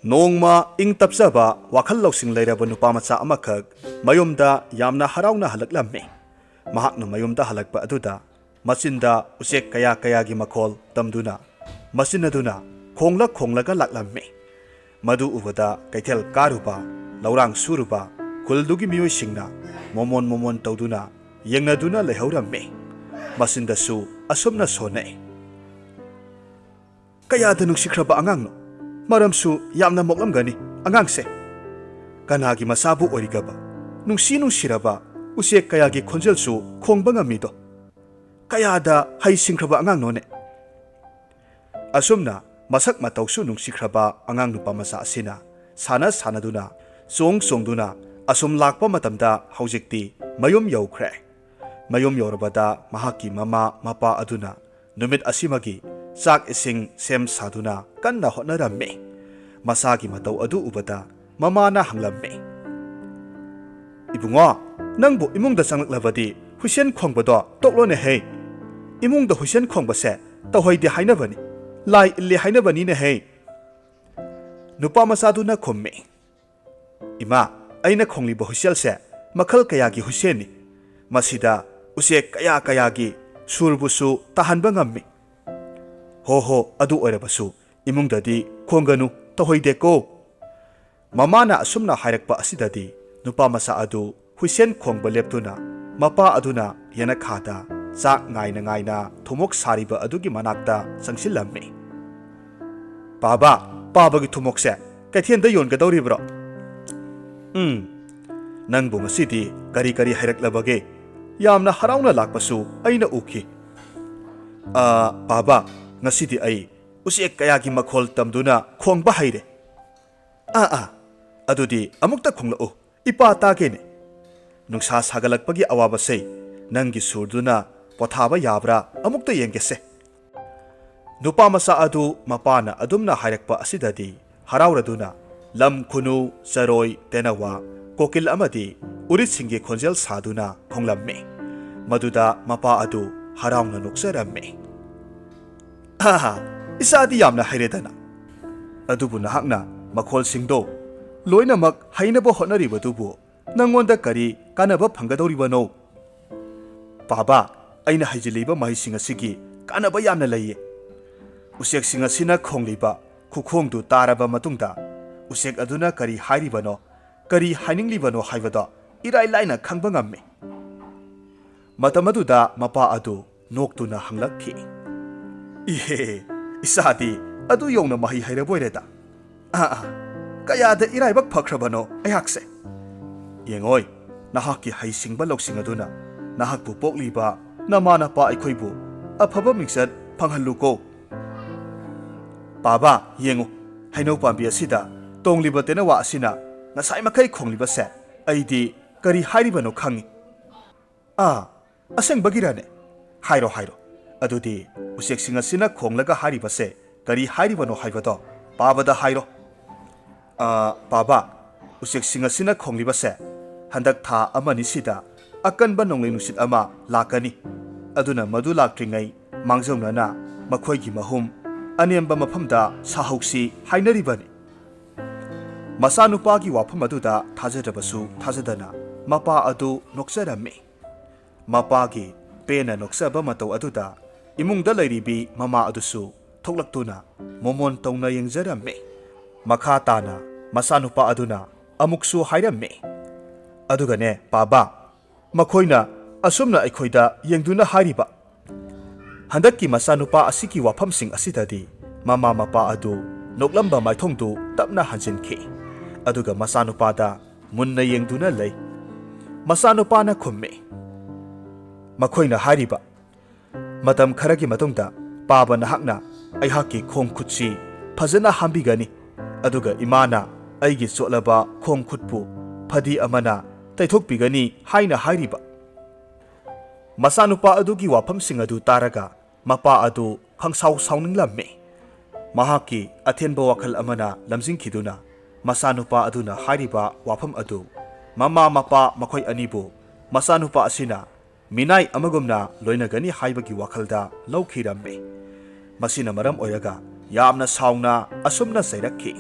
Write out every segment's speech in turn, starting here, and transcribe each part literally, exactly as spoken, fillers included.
ꯅꯣꯡꯃ ꯏꯪ ꯇꯞꯆꯕ ꯋꯥꯈꯜ ꯂꯧꯁꯤꯡ ꯂꯩꯔꯕ ꯅꯨꯄꯥ ꯃꯆꯥ ꯑꯃꯈꯛ ꯃꯌꯨꯝꯗ ꯌꯥꯝꯅ ꯍꯔꯥꯎꯅ ꯍꯜꯂꯛꯂꯝꯃꯤ꯫ ꯃꯍꯥꯛꯅ ꯃꯌꯨꯝꯗ ꯍꯜꯂꯛꯄ ꯑꯗꯨꯗ ꯃꯆꯤꯟꯗ ꯎꯆꯦꯛ ꯀꯌꯥ ꯀꯌꯥꯒꯤ ꯃꯈꯣꯜ ꯇꯝꯗꯨꯅ ꯃꯆꯤꯟ ꯑꯗꯨꯅ ꯈꯣꯡꯂ ꯈꯣꯡꯂꯒ ꯂꯥꯛꯂꯝꯃꯤ꯫ ꯃꯗꯨ ꯎꯕꯗ ꯀꯩꯊꯦꯜ ꯀꯥꯔꯨꯕ, ꯂꯧꯔꯥꯡ ꯁꯨꯔꯨꯕ ꯈꯨꯜꯗꯨꯒꯤ ꯃꯤꯑꯣꯏꯁꯤꯡꯅ ꯃꯣꯃꯣꯟ ꯃꯣꯃꯣꯟ ꯇꯧꯗꯨꯅ ꯌꯦꯡꯅꯗꯨꯅ ꯂꯩꯍꯧꯔꯝꯃꯤ꯫ ꯃꯆꯤꯟꯗꯁꯨ ꯑꯁꯨꯝꯅ ꯁꯣꯟꯅꯩ꯫ ꯀꯌꯥꯗ ꯅꯨꯡꯁꯤꯈ꯭ꯔꯕ ꯑꯉꯥꯡꯅꯣ! ꯃꯔꯝꯁꯨ ꯌꯥꯝꯅ ꯃꯣꯛꯂꯝꯒꯅꯤ ꯑꯉꯥꯡꯁꯦ꯫ ꯀꯅꯥꯒꯤ ꯃꯆꯥꯕꯨ ꯑꯣꯏꯔꯤꯒꯕ? ꯅꯨꯡꯁꯤ ꯅꯨꯡꯁꯤꯔꯕ ꯎꯆꯦꯛ ꯀꯌꯥꯒꯤ ꯈꯣꯟꯖꯦꯜꯁꯨ ꯈꯣꯡꯕ ꯉꯝꯃꯤꯗꯣ꯫ ꯀꯌꯥꯗ ꯍꯩꯁꯤꯡꯈ꯭ꯔꯕ ꯑꯉꯥꯡꯅꯣꯅꯦ! ꯑꯁꯨꯝꯅ ꯃꯁꯛ ꯃꯇꯧꯁꯨ ꯅꯨꯡꯁꯤꯈ꯭ꯔꯕ ꯑꯉꯥꯡ ꯅꯨꯄꯥ ꯃꯆꯥ ꯑꯁꯤꯅ ꯁꯥꯟꯅ ꯁꯥꯟꯅꯗꯨꯅ, ꯆꯣꯡ ꯆꯣꯡꯗꯨꯅ ꯑꯁꯨꯝ ꯂꯥꯛꯄ ꯃꯇꯝꯗ ꯍꯧꯖꯤꯛꯇꯤ ꯃꯌꯨꯝ ꯌꯧꯈ꯭ꯔꯦ꯫ ꯃꯌꯨꯝ ꯌꯧꯔꯕꯗ ꯃꯍꯥꯛꯀꯤ ꯃꯃꯥ ꯃꯄꯥ ꯑꯗꯨꯅ ꯅꯨꯃꯤꯠ ꯑꯁꯤꯃꯒꯤ ꯆꯥꯛ ꯏꯁꯤꯡ ꯁꯦꯝ ꯁꯥꯗꯨꯅ ꯀꯟꯅ ꯍꯣꯠꯅꯔꯝꯃꯤ꯫ ꯃꯁꯥꯒꯤ ꯃꯇꯧ ꯑꯗꯨ ꯎꯕꯗ ꯃꯃꯥꯅ ꯍꯪꯂꯝꯃꯤ, "ꯏꯕꯨꯡꯉꯣ, ꯅꯪꯕꯨ ꯏꯃꯨꯡꯗ ꯆꯪꯂꯛꯂꯕꯗꯤ ꯍꯨꯏꯁꯦꯟ ꯈꯣꯡꯕꯗꯣ ꯇꯣꯛꯂꯣꯅꯦꯍꯦ꯫ ꯏꯃꯨꯡꯗ ꯍꯨꯏꯁꯦꯟ ꯈꯣꯡꯕꯁꯦ ꯇꯧꯍꯩꯗꯦ ꯍꯥꯏꯅꯕꯅꯤ, ꯂꯥꯏ ꯏꯜꯂꯦ ꯍꯥꯏꯅꯕꯅꯤꯅꯦꯍꯦ"꯫ ꯅꯨꯄꯥ ꯃꯆꯥꯗꯨꯅ ꯈꯨꯝꯃꯤ, "ꯏꯃꯥ, ꯑꯩꯅ ꯈꯣꯡꯂꯤꯕ ꯍꯨꯏꯁꯦꯜꯁꯦ ꯃꯈꯜ ꯀꯌꯥꯒꯤ ꯍꯨꯏꯁꯦꯟꯅꯤ꯫ ꯃꯁꯤꯗ ꯎꯆꯦꯛ ꯀꯌꯥ ꯀꯌꯥꯒꯤ ꯁꯨꯔꯕꯨꯁꯨ ꯇꯥꯍꯟꯕ ꯉꯝꯃꯤ"꯫ "ꯍꯣ ꯍꯣ, ꯑꯗꯨ ꯑꯣꯏꯔꯕꯁꯨ ꯏꯃꯨꯡꯗꯗꯤ ꯈꯣꯡꯒꯅꯨ, ꯇꯧꯍꯩꯗꯦꯀꯣ"꯫ ꯃꯃꯥꯅ ꯑꯁꯨꯝꯅ ꯍꯥꯏꯔꯛꯄ ꯑꯁꯤꯗꯗꯤ ꯅꯨꯄꯥ ꯃꯆꯥ ꯑꯗꯨ ꯍꯨꯏꯁꯦꯟ ꯈꯣꯡꯕ ꯂꯦꯞꯇꯨꯅ ꯃꯄꯥ ꯑꯗꯨꯅ ꯌꯦꯅꯈꯥꯗ ꯆꯥꯛ ꯉꯥꯏꯅ ꯉꯥꯏꯅ ꯊꯨꯝꯃꯣꯛ ꯁꯥꯔꯤꯕ ꯑꯗꯨꯒꯤ ꯃꯅꯥꯛꯇ ꯆꯪꯁꯤꯜꯂꯝꯃꯤ꯫ "ꯄꯥꯕ, ꯄꯥꯕꯒꯤ ꯊꯨꯝꯃꯣꯛꯁꯦ ꯀꯩꯊꯦꯜꯗ ꯌꯣꯟꯒꯗꯧꯔꯤꯕ꯭ꯔꯣ?" "ꯎꯝ, ꯅꯪꯕꯨ ꯉꯁꯤꯗꯤ ꯀꯔꯤ ꯀꯔꯤ ꯍꯩꯔꯛꯂꯕꯒꯦ? ꯌꯥꯝꯅ ꯍꯔꯥꯎꯅ ꯂꯥꯛꯄꯁꯨ ꯑꯩꯅ ꯎꯈꯤ"꯫ "ꯑ, ꯄꯥꯕ, ꯉꯁꯤꯗꯤ ꯑꯩ ꯎꯆꯦꯛ ꯀꯌꯥꯒꯤ ꯃꯈꯣꯜ ꯇꯝꯗꯨꯅ ꯈꯣꯡꯕ ꯍꯩꯔꯦ"꯫ "ꯑꯥ, ꯑꯥ, ꯑꯗꯨꯗꯤ ꯑꯃꯨꯛꯇ ꯈꯣꯡꯂꯛꯎ, ꯏꯄꯥ ꯇꯥꯒꯦꯅꯦ꯫ ꯅꯨꯡꯁꯥ ꯁꯥꯒꯠꯂꯛꯄꯒꯤ ꯑꯋꯥꯕꯁꯦ ꯅꯪꯒꯤ ꯁꯨꯔꯗꯨꯅ ꯄꯣꯊꯥꯕ ꯌꯥꯕ꯭ꯔꯥ ꯑꯃꯨꯛꯇ ꯌꯦꯡꯒꯦꯁꯦ"꯫ ꯅꯨꯄꯥ ꯃꯆꯥ ꯑꯗꯨ ꯃꯄꯥꯅ ꯑꯗꯨꯝꯅ ꯍꯥꯏꯔꯛꯄ ꯑꯁꯤꯗꯗꯤ ꯍꯔꯥꯎꯔꯗꯨꯅ ꯂꯝ ꯈꯨꯅꯨ, ꯆꯔꯣꯏ, ꯇꯦꯅꯋꯥ, ꯀꯣꯀꯤꯜ ꯑꯃꯗꯤ ꯎꯔꯤꯠꯁꯤꯡꯒꯤ ꯈꯣꯟꯖꯦꯜ ꯁꯥꯗꯨꯅ ꯈꯣꯡꯂꯝꯃꯤ꯫ ꯃꯗꯨꯗ ꯃꯄꯥ ꯑꯗꯨ ꯍꯔꯥꯎꯅ ꯅꯣꯛꯆꯔꯝꯃꯤ꯫ "ꯍꯥ ꯍꯥ, ꯏꯆꯥꯗꯤ ꯌꯥꯝꯅ ꯍꯩꯔꯦꯗꯅ꯫ ꯑꯗꯨꯕꯨ ꯅꯍꯥꯛꯅ ꯃꯈꯣꯜꯁꯤꯡꯗꯣ ꯂꯣꯏꯅꯃꯛ ꯍꯩꯅꯕ ꯍꯣꯠꯅꯔꯤꯕꯗꯨꯕꯨ ꯅꯪꯉꯣꯟꯗ ꯀꯔꯤ ꯀꯥꯟꯅꯕ ꯐꯪꯒꯗꯧꯔꯤꯕꯅꯣ? ꯄꯥꯕ, ꯑꯩꯅ ꯍꯩꯖꯤꯜꯂꯤꯕ ꯃꯍꯩꯁꯤꯡ ꯑꯁꯤꯒꯤ ꯀꯥꯟꯅꯕ ꯌꯥꯝꯅ ꯂꯩꯌꯦ꯫ ꯎꯆꯦꯛꯁꯤꯡ ꯑꯁꯤꯅ ꯈꯣꯡꯂꯤꯕ ꯈꯨꯈꯣꯡꯗꯨ ꯇꯥꯔꯕ ꯃꯇꯨꯡꯗ, ꯎꯆꯦꯛ ꯑꯗꯨꯅ ꯀꯔꯤ ꯍꯥꯏꯔꯤꯕꯅꯣ, ꯀꯔꯤ ꯍꯥꯏꯅꯤꯡꯂꯤꯕꯅꯣ ꯍꯥꯏꯕꯗꯣ ꯏꯔꯥꯏ ꯂꯥꯏꯅ ꯈꯪꯕ ꯉꯝꯃꯤ꯫ ꯃꯇꯝ ꯑꯗꯨꯗ ꯃꯄꯥ ꯑꯗꯨ ꯅꯣꯛꯇꯨꯅ ꯍꯪꯂꯛꯈꯤ, "ꯏꯍꯦ, ꯏꯆꯥꯗꯤ ꯑꯗꯨ ꯌꯧꯅ ꯃꯍꯩ ꯍꯩꯔꯕꯣꯏꯔꯦꯗ꯫ ꯑꯥ, ꯑꯥ, ꯀꯌꯥꯗ ꯏꯔꯥꯏꯕꯛ ꯐꯈ꯭ꯔꯕꯅꯣ ꯑꯩꯍꯥꯛꯁꯦ! ꯌꯦꯡꯉꯣꯏ, ꯅꯍꯥꯛꯀꯤ ꯍꯩꯁꯤꯡꯕ ꯂꯧꯁꯤꯡ ꯑꯗꯨꯅ ꯅꯍꯥꯛꯄꯨ ꯄꯣꯛꯂꯤꯕ ꯅꯃꯥ ꯅꯄꯥ ꯑꯩꯈꯣꯏꯕꯨ ꯑꯐꯕ ꯃꯤꯡꯆꯠ ꯐꯪꯍꯜꯂꯨꯀꯣ꯫ ꯄꯥꯕ, ꯌꯦꯡꯉꯨ, ꯍꯩꯅꯧ ꯄꯥꯝꯕꯤ ꯑꯁꯤꯗ ꯇꯣꯡꯂꯤꯕ ꯇꯦꯅꯋꯥ ꯑꯁꯤꯅ ꯉꯁꯥꯏ ꯃꯈꯩ ꯈꯣꯡꯂꯤꯕꯁꯦ ꯑꯩꯗꯤ ꯀꯔꯤ ꯍꯥꯏꯔꯤꯕꯅꯣ ꯈꯪꯉꯤ꯫" "ꯑꯥ, ꯑꯁꯦꯡꯕꯒꯤꯔꯅꯦ? ꯍꯥꯏꯔꯣ, ꯍꯥꯏꯔꯣ꯫ ꯑꯗꯨꯗꯤ ꯎꯆꯦꯛꯁꯤꯡ ꯑꯁꯤꯅ ꯈꯣꯡꯂꯒ ꯍꯥꯏꯔꯤꯕꯁꯦ ꯀꯔꯤ ꯍꯥꯏꯔꯤꯕꯅꯣ ꯍꯥꯏꯕꯗꯣ ꯄꯥꯕꯗ ꯍꯥꯏꯔꯣ꯫" "ꯑꯥ, ꯄꯥꯕ, ꯎꯆꯦꯛꯁꯤꯡ ꯑꯁꯤꯅ ꯈꯣꯡꯂꯤꯕꯁꯦ ꯍꯟꯗꯛ ꯊꯥ ꯑꯃꯅꯤꯁꯤꯗ ꯑꯀꯟꯕ ꯅꯣꯡꯂꯩ ꯅꯨꯡꯁꯤꯠ ꯑꯃ ꯂꯥꯛꯀꯅꯤ꯫ ꯑꯗꯨꯅ ꯃꯗꯨ ꯂꯥꯛꯇ꯭ꯔꯤꯉꯩ ꯃꯥꯡꯖꯧꯅꯅ ꯃꯈꯣꯏꯒꯤ ꯃꯍꯨꯝ ꯑꯅꯦꯝꯕ ꯃꯐꯝꯗ ꯁꯥꯍꯧꯁꯤ ꯍꯥꯏꯅꯔꯤꯕꯅꯤ꯫" ꯃꯆꯥꯅꯨꯄꯥꯒꯤ ꯋꯥꯐꯝ ꯑꯗꯨꯗ ꯊꯥꯖꯗ꯭ꯔꯕꯁꯨ ꯊꯥꯖꯗꯅ ꯃꯄꯥ ꯑꯗꯨ ꯅꯣꯛꯆꯔꯝꯃꯤ꯫ ꯃꯄꯥꯒꯤ ꯄꯦꯟꯅ ꯅꯣꯛꯆꯕ ꯃꯇꯧ ꯑꯗꯨꯗ ꯏꯃꯨꯡꯗ ꯂꯩꯔꯤꯕꯤ ꯃꯃꯥ ꯑꯗꯨꯁꯨ ꯊꯣꯛꯂꯛꯇꯨꯅ ꯃꯣꯃꯣꯟ ꯇꯧꯅ ꯌꯦꯡꯖꯔꯝꯃꯤ꯫ ꯃꯈꯥ ꯇꯥꯅ ꯃꯆꯥꯅꯨꯄꯥ ꯑꯗꯨꯅ ꯑꯃꯨꯛꯁꯨ ꯍꯥꯏꯔꯝꯃꯤ, "ꯑꯗꯨꯒꯅꯦ ꯄꯥꯕ, ꯃꯈꯣꯏꯅ ꯑꯁꯨꯝꯅ ꯑꯩꯈꯣꯏꯗ ꯌꯦꯡꯗꯨꯅ ꯍꯥꯏꯔꯤꯕ, ꯍꯟꯗꯛꯀꯤ ꯃꯆꯥꯅꯨꯄꯥ ꯑꯁꯤꯒꯤ ꯋꯥꯐꯝꯁꯤꯡ ꯑꯁꯤꯗꯗꯤ ꯃꯃꯥ ꯃꯄꯥ ꯑꯗꯨ ꯅꯣꯛꯂꯝꯕ ꯃꯥꯏꯊꯣꯡꯗꯨ ꯇꯞꯅ ꯍꯟꯖꯤꯟꯈꯤ꯫ ꯑꯗꯨꯒ ꯃꯆꯥꯅꯨꯄꯥꯗ ꯃꯨꯟꯅ ꯌꯦꯡꯗꯨꯅ ꯂꯩ꯫ ꯃꯆꯥꯅꯨꯄꯥꯅ ꯈꯨꯝꯃꯤ, ꯃꯈꯣꯏꯅ ꯍꯥꯏꯔꯤꯕ, ꯃꯇꯝ ꯈꯔꯒꯤ ꯃꯇꯨꯡꯗ ꯄꯥꯕ ꯅꯍꯥꯛꯅ ꯑꯩꯍꯥꯛꯀꯤ ꯈꯣꯡ ꯈꯨꯠꯁꯤ ꯐꯖꯅ ꯍꯥꯝꯕꯤꯒꯅꯤ, ꯑꯗꯨꯒ ꯏꯃꯥꯅ ꯑꯩꯒꯤ ꯆꯣꯠꯂꯕ ꯈꯣꯡ ꯈꯨꯠꯄꯨ ꯐꯗꯤ ꯑꯃꯅ ꯇꯩꯊꯣꯛꯄꯤꯒꯅꯤ ꯍꯥꯏꯅ ꯍꯥꯏꯔꯤꯕ꯫" ꯃꯆꯥꯅꯨꯄꯥ ꯑꯗꯨꯒꯤ ꯋꯥꯐꯝꯁꯤꯡ ꯑꯗꯨ ꯇꯥꯔꯒ ꯃꯄꯥ ꯑꯗꯨ ꯈꯪꯁꯥꯎ ꯁꯥꯎꯅꯤꯡꯂꯝꯃꯤ꯫ ꯃꯍꯥꯛꯀꯤ ꯑꯊꯦꯟꯕ ꯋꯥꯈꯜ ꯑꯃꯅ ꯂꯝꯖꯤꯡꯈꯤꯗꯨꯅ ꯃꯆꯥꯅꯨꯄꯥ ꯑꯗꯨꯅ ꯍꯥꯏꯔꯤꯕ ꯋꯥꯐꯝ ꯑꯗꯨ ꯃꯃꯥ ꯃꯄꯥ ꯃꯈꯣꯏ ꯑꯅꯤꯕꯨ ꯃꯆꯥꯅꯨꯄꯥ ꯑꯁꯤꯅ ꯃꯤꯅꯥꯏ ꯑꯃꯒꯨꯝꯅ ꯂꯣꯏꯅꯒꯅꯤ ꯍꯥꯏꯕꯒꯤ ꯋꯥꯈꯜꯗ ꯂꯧꯈꯤꯔꯝꯃꯤ꯫ ꯃꯁꯤꯅ ꯃꯔꯝ ꯑꯣꯏꯔꯒ ꯌꯥꯝꯅ ꯁꯥꯎꯅ ꯑꯁꯨꯝꯅ ꯆꯩꯔꯛꯈꯤ,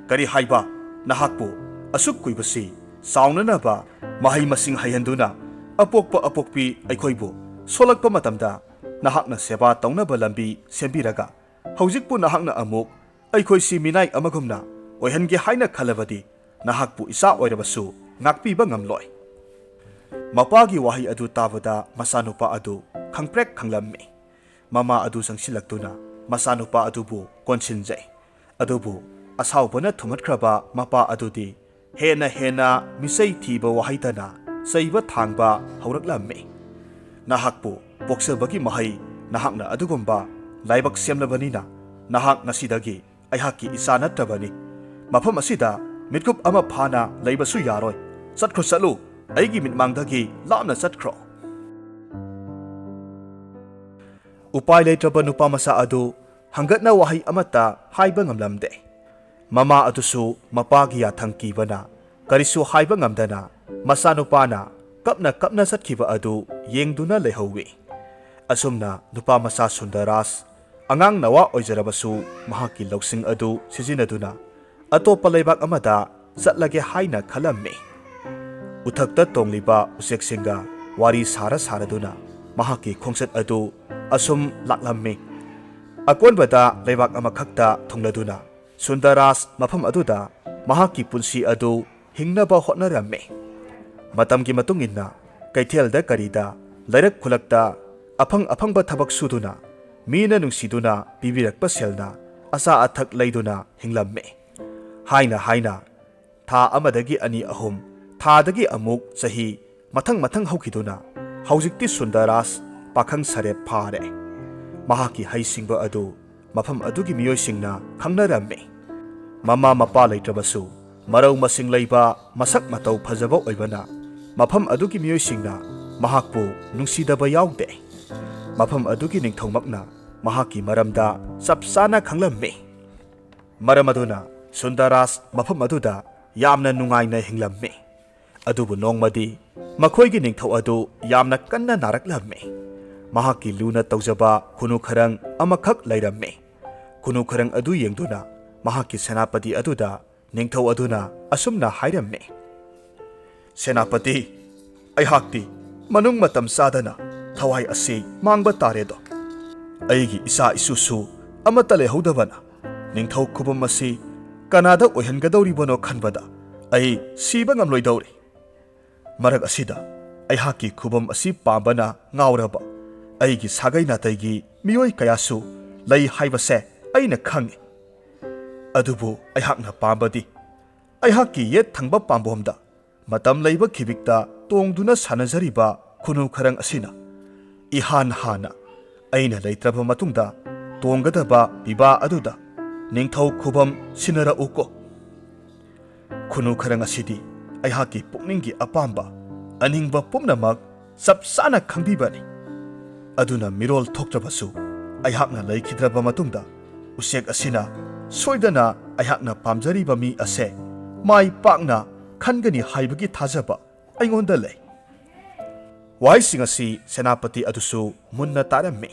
"ꯀꯔꯤ ꯍꯥꯏꯕ? ꯅꯍꯥꯛꯄꯨ ꯑꯁꯨꯛ ꯀꯨꯏꯕꯁꯤ ꯆꯥꯎꯅꯅꯕ ꯃꯍꯩ ꯃꯁꯤꯡ ꯍꯩꯍꯟꯗꯨꯅ ꯑꯄꯣꯛꯄ ꯑꯄꯣꯛꯄꯤ ꯑꯩꯈꯣꯏꯕꯨ ꯁꯣꯜꯂꯛꯄ ꯃꯇꯝꯗ ꯅꯍꯥꯛꯅ ꯁꯦꯕꯥ ꯇꯧꯅꯕ ꯂꯝꯕꯤ ꯁꯦꯝꯕꯤꯔꯒ ꯍꯧꯖꯤꯛꯄꯨ ꯅꯍꯥꯛꯅ ꯑꯃꯨꯛ ꯑꯩꯈꯣꯏꯁꯤ ꯃꯤꯅꯥꯏ ꯑꯃꯒꯨꯝꯅ ꯑꯣꯏꯍꯟꯒꯦ ꯍꯥꯏꯅ ꯈꯜꯂꯕꯗꯤ ꯅꯍꯥꯛꯄꯨ ꯏꯆꯥ ꯑꯣꯏꯔꯕꯁꯨ ꯉꯥꯛꯄꯤꯕ ꯉꯝꯂꯣꯏ"꯫ ꯃꯄꯥꯒꯤ ꯋꯥꯍꯩ ꯑꯗꯨ ꯇꯥꯕꯗ ꯃꯆꯥꯅꯨꯄꯥ ꯑꯗꯨ ꯈꯪꯄ꯭ꯔꯦꯛ ꯈꯪꯂꯝꯃꯤ꯫ ꯃꯃꯥ ꯑꯗꯨ ꯆꯪꯁꯤꯜꯂꯛꯇꯨꯅ ꯃꯆꯥꯅꯨꯄꯥ ꯑꯗꯨꯕꯨ ꯀꯣꯟꯁꯤꯟꯖꯩ꯫ ꯑꯗꯨꯕꯨ ꯑꯁꯥꯎꯕꯅ ꯊꯨꯝꯍꯠꯈ꯭ꯔꯕ ꯃꯄꯥ ꯑꯗꯨꯗꯤ ꯍꯦꯟꯅ ꯍꯦꯟꯅ ꯃꯤꯆꯩ ꯊꯤꯕ ꯋꯥꯍꯩꯇꯅ ꯆꯩꯕ ꯊꯥꯡꯕ ꯍꯧꯔꯛꯂꯝꯃꯤ꯫ "ꯅꯍꯥꯛꯄꯨ ꯄꯣꯛꯆꯕꯒꯤ ꯃꯍꯩ ꯅꯍꯥꯛꯅ ꯑꯗꯨꯒꯨꯝꯕ ꯂꯥꯏꯕꯛ ꯁꯦꯝꯂꯕꯅꯤꯅ ꯅꯍꯥꯛ ꯉꯁꯤꯗꯒꯤ ꯑꯩꯍꯥꯛꯀꯤ ꯏꯆꯥ ꯅꯠꯇ꯭ꯔꯕꯅꯤ꯫ ꯃꯐꯝ ꯑꯁꯤꯗ ꯃꯤꯠꯀꯨꯞ ꯑꯃ ꯐꯥꯅ ꯂꯩꯕꯁꯨ ꯌꯥꯔꯣꯏ꯫ ꯆꯠꯈ꯭ꯔꯣ, ꯆꯠꯂꯨ꯫ ꯑꯩꯒꯤ ꯃꯤꯠꯃꯥꯡꯗꯒꯤ ꯂꯥꯞꯅ ꯆꯠꯈ꯭ꯔꯣ"꯫ ꯎꯄꯥꯏ ꯂꯩꯇ꯭ꯔꯕ ꯅꯨꯄꯥ ꯃꯆꯥ ꯑꯗꯨ ꯍꯪꯒꯠꯅ ꯋꯥꯍꯩ ꯑꯃꯠꯇ ꯍꯥꯏꯕ ꯉꯝꯂꯝꯗꯦ꯫ ꯃꯃꯥ ꯑꯗꯨꯁꯨ ꯃꯄꯥꯒꯤ ꯌꯥꯊꯪ ꯀꯤꯕꯅ ꯀꯔꯤꯁꯨ ꯍꯥꯏꯕ ꯉꯝꯗꯅ ꯃꯆꯥꯅꯨꯄꯥꯅ ꯀꯞꯅ ꯀꯞꯅ ꯆꯠꯈꯤꯕ ꯑꯗꯨ ꯌꯦꯡꯗꯨꯅ ꯂꯩꯍꯧꯋꯤ꯫ ꯑꯁꯨꯝꯅ ꯅꯨꯄꯥ ꯃꯆꯥ ꯁꯨꯟꯗꯔꯥꯖ ꯑꯉꯥꯡ ꯅꯋꯥ ꯑꯣꯏꯖꯔꯕꯁꯨ ꯃꯍꯥꯛꯀꯤ ꯂꯧꯁꯤꯡ ꯑꯗꯨ ꯁꯤꯖꯤꯟꯅꯗꯨꯅ ꯑꯇꯣꯞꯄ ꯂꯩꯕꯥꯛ ꯑꯃꯗ ꯆꯠꯂꯒꯦ ꯍꯥꯏꯅ ꯈꯜꯂꯝꯃꯤ꯫ ꯎꯊꯛꯇ ꯇꯣꯡꯂꯤꯕ ꯎꯆꯦꯛꯁꯤꯡꯒ ꯋꯥꯔꯤ ꯁꯥꯔ ꯁꯥꯔꯗꯨꯅ ꯃꯍꯥꯛꯀꯤ ꯈꯣꯡꯆꯠ ꯑꯗꯨ ꯑꯁꯨꯝ ꯂꯥꯛꯂꯝꯃꯤ꯫ ꯑꯀꯣꯟꯕꯗ ꯂꯩꯕꯥꯛ ꯑꯃꯈꯛꯇ ꯊꯨꯡꯂꯗꯨꯅ ꯁꯨꯟꯗꯔꯥꯖ ꯃꯐꯝ ꯑꯗꯨꯗ ꯃꯍꯥꯛꯀꯤ ꯄꯨꯟꯁꯤ ꯑꯗꯨ ꯍꯤꯡꯅꯕ ꯍꯣꯠꯅꯔꯝꯃꯤ꯫ ꯃꯇꯝꯒꯤ ꯃꯇꯨꯡ ꯏꯟꯅ ꯀꯩꯊꯦꯜꯗ ꯀꯔꯤꯗ ꯂꯩꯔꯛ ꯈꯨꯂꯛꯇ ꯑꯐꯪ ꯑꯐꯪꯕ ꯊꯕꯛ ꯁꯨꯗꯨꯅ ꯃꯤꯅ ꯅꯨꯡꯁꯤꯗꯨꯅ ꯄꯤꯕꯤꯔꯛꯄ ꯁꯦꯜꯅ ꯑꯆꯥ ꯑꯊꯛ ꯂꯩꯗꯨꯅ ꯍꯤꯡꯂꯝꯃꯤ꯫ ꯍꯥꯏꯅ ꯍꯥꯏꯅ ꯊꯥ ꯑꯃꯗꯒꯤ ꯑꯅꯤ ꯑꯍꯨꯝ, ꯊꯥꯗꯒꯤ ꯑꯃꯨꯛ ꯆꯍꯤ, ꯃꯊꯪ ꯃꯊꯪ ꯍꯧꯈꯤꯗꯨꯅ ꯍꯧꯖꯤꯛꯇꯤ ꯁꯨꯟꯗꯔꯥꯖ ꯄꯥꯈꯪ ꯁꯥꯔꯦꯞ ꯐꯥꯔꯦ꯫ ꯃꯍꯥꯛꯀꯤ ꯍꯩꯁꯤꯡꯕ ꯑꯗꯨ ꯃꯐꯝ ꯑꯗꯨꯒꯤ ꯃꯤꯑꯣꯏꯁꯤꯡꯅ ꯈꯪꯅꯔꯝꯃꯤ꯫ ꯃꯃꯥ ꯃꯄꯥ ꯂꯩꯇ꯭ꯔꯕꯁꯨ ꯃꯔꯧ ꯃꯁꯤꯡ ꯂꯩꯕ, ꯃꯁꯛ ꯃꯇꯧ ꯐꯖꯕ ꯑꯣꯏꯕꯅ ꯃꯐꯝ ꯑꯗꯨꯒꯤ ꯃꯤꯑꯣꯏꯁꯤꯡꯅ ꯃꯍꯥꯛꯄꯨ ꯅꯨꯡꯁꯤꯗꯕ ꯌꯥꯎꯗꯦ꯫ ꯃꯐꯝ ꯑꯗꯨꯒꯤ ꯅꯤꯡꯊꯧꯃꯛꯅ ꯃꯍꯥꯛꯀꯤ ꯃꯔꯝꯗ ꯆꯞ ꯆꯥꯅ ꯈꯪꯂꯝꯃꯤ꯫ ꯃꯔꯝ ꯑꯗꯨꯅ ꯁꯨꯟꯗꯔꯥꯖ ꯃꯐꯝ ꯑꯗꯨꯗ ꯌꯥꯝꯅ ꯅꯨꯡꯉꯥꯏꯅ ꯍꯤꯡꯂꯝꯃꯤ꯫ ꯑꯗꯨꯕꯨ ꯅꯣꯡꯃꯗꯤ ꯃꯈꯣꯏꯒꯤ ꯅꯤꯡꯊꯧ ꯑꯗꯨ ꯌꯥꯝꯅ ꯀꯟꯅ ꯅꯥꯔꯛꯂꯝꯃꯤ꯫ ꯃꯍꯥꯛꯀꯤ ꯂꯨꯅ ꯇꯧꯖꯕ ꯈꯨꯅꯨ ꯈꯔꯪ ꯑꯃꯈꯛ ꯂꯩꯔꯝꯃꯤ꯫ ꯈꯨꯅꯨ ꯈꯔꯪ ꯑꯗꯨ ꯌꯦꯡꯗꯨꯅ ꯃꯍꯥꯛꯀꯤ ꯁꯦꯅꯥꯄꯇꯤ ꯑꯗꯨꯗ ꯅꯤꯡꯊꯧ ꯑꯗꯨꯅ ꯑꯁꯨꯝꯅ ꯍꯥꯏꯔꯝꯃꯤ, "ꯁꯦꯅꯥꯄꯇꯤ, ꯑꯩꯍꯥꯛꯇꯤ ꯃꯅꯨꯡ ꯃꯇꯝ ꯆꯥꯗꯅ ꯊꯋꯥꯏ ꯑꯁꯤ ꯃꯥꯡꯕ ꯇꯥꯔꯦꯗꯣ꯫ ꯑꯩꯒꯤ ꯏꯆꯥ ꯏꯁꯨꯁꯨ ꯑꯃꯠꯇ ꯂꯩꯍꯧꯗꯕꯅ ꯅꯤꯡꯊꯧ ꯈꯨꯕꯝ ꯑꯁꯤ ꯀꯅꯥꯗ ꯑꯣꯏꯍꯟꯒꯗꯧꯔꯤꯕꯅꯣ ꯈꯟꯕꯗ ꯑꯩ ꯁꯤꯕ ꯉꯝꯂꯣꯏꯗꯧꯔꯤ꯫ ꯃꯔꯛ ꯑꯁꯤꯗ ꯑꯩꯍꯥꯛꯀꯤ ꯈꯨꯕꯝ ꯑꯁꯤ ꯄꯥꯝꯕꯅ ꯉꯥꯎꯔꯕ ꯑꯩꯒꯤ ꯁꯥꯒꯩ ꯅꯥꯇꯩꯒꯤ ꯃꯤꯑꯣꯏ ꯀꯌꯥꯁꯨ ꯂꯩ ꯍꯥꯏꯕꯁꯦ ꯑꯩꯅ ꯈꯪꯏ꯫ ꯑꯗꯨꯕꯨ ꯑꯩꯍꯥꯛꯅ ꯄꯥꯝꯕꯗꯤ ꯑꯩꯍꯥꯛꯀꯤ ꯌꯦꯠ ꯊꯪꯕ ꯄꯥꯝꯕꯣꯝꯗ ꯃꯇꯝ ꯂꯩꯕ ꯈꯤꯕꯤꯛꯇ ꯇꯣꯡꯗꯨꯅ ꯁꯥꯟꯅꯖꯔꯤꯕ ꯈꯨꯅꯨ ꯈꯔꯪ ꯑꯁꯤꯅ ꯏꯍꯥꯟ ꯍꯥꯟꯅ ꯑꯩꯅ ꯂꯩꯇ꯭ꯔꯕ ꯃꯇꯨꯡꯗ ꯇꯣꯡꯒꯗꯕ ꯄꯤꯕꯥ ꯑꯗꯨꯗ ꯅꯤꯡꯊꯧ ꯈꯨꯕꯝ ꯁꯤꯟꯅꯔꯛꯎꯀꯣ꯫ ꯈꯨꯅꯨ ꯈꯔꯪ ꯑꯁꯤꯗꯤ ꯑꯩꯍꯥꯛꯀꯤ ꯄꯨꯛꯅꯤꯡꯒꯤ ꯑꯄꯥꯝꯕ, ꯑꯅꯤꯡꯕ ꯄꯨꯝꯅꯃꯛ ꯆꯞ ꯆꯥꯅ ꯈꯪꯕꯤꯕꯅꯤ꯫ ꯑꯗꯨꯅ ꯃꯤꯔꯣꯜ ꯊꯣꯛꯇ꯭ꯔꯕꯁꯨ ꯑꯩꯍꯥꯛꯅ ꯂꯩꯈꯤꯗ꯭ꯔꯕ ꯃꯇꯨꯡꯗ ꯎꯆꯦꯛ ꯑꯁꯤꯅ ꯁꯣꯏꯗꯅ ꯑꯩꯍꯥꯛꯅ ꯄꯥꯝꯖꯔꯤꯕ ꯃꯤ ꯑꯁꯦ ꯃꯥꯏ ꯄꯥꯛꯅ ꯈꯟꯒꯅꯤ ꯍꯥꯏꯕꯒꯤ ꯊꯥꯖꯕ ꯑꯩꯉꯣꯟꯗ ꯂꯩ꯫" ꯋꯥꯍꯩꯁꯤꯡ ꯑꯁꯤ ꯁꯦꯅꯥꯄꯇꯤ ꯑꯗꯨꯁꯨ ꯃꯨꯟꯅ ꯇꯥꯔꯝꯃꯤ꯫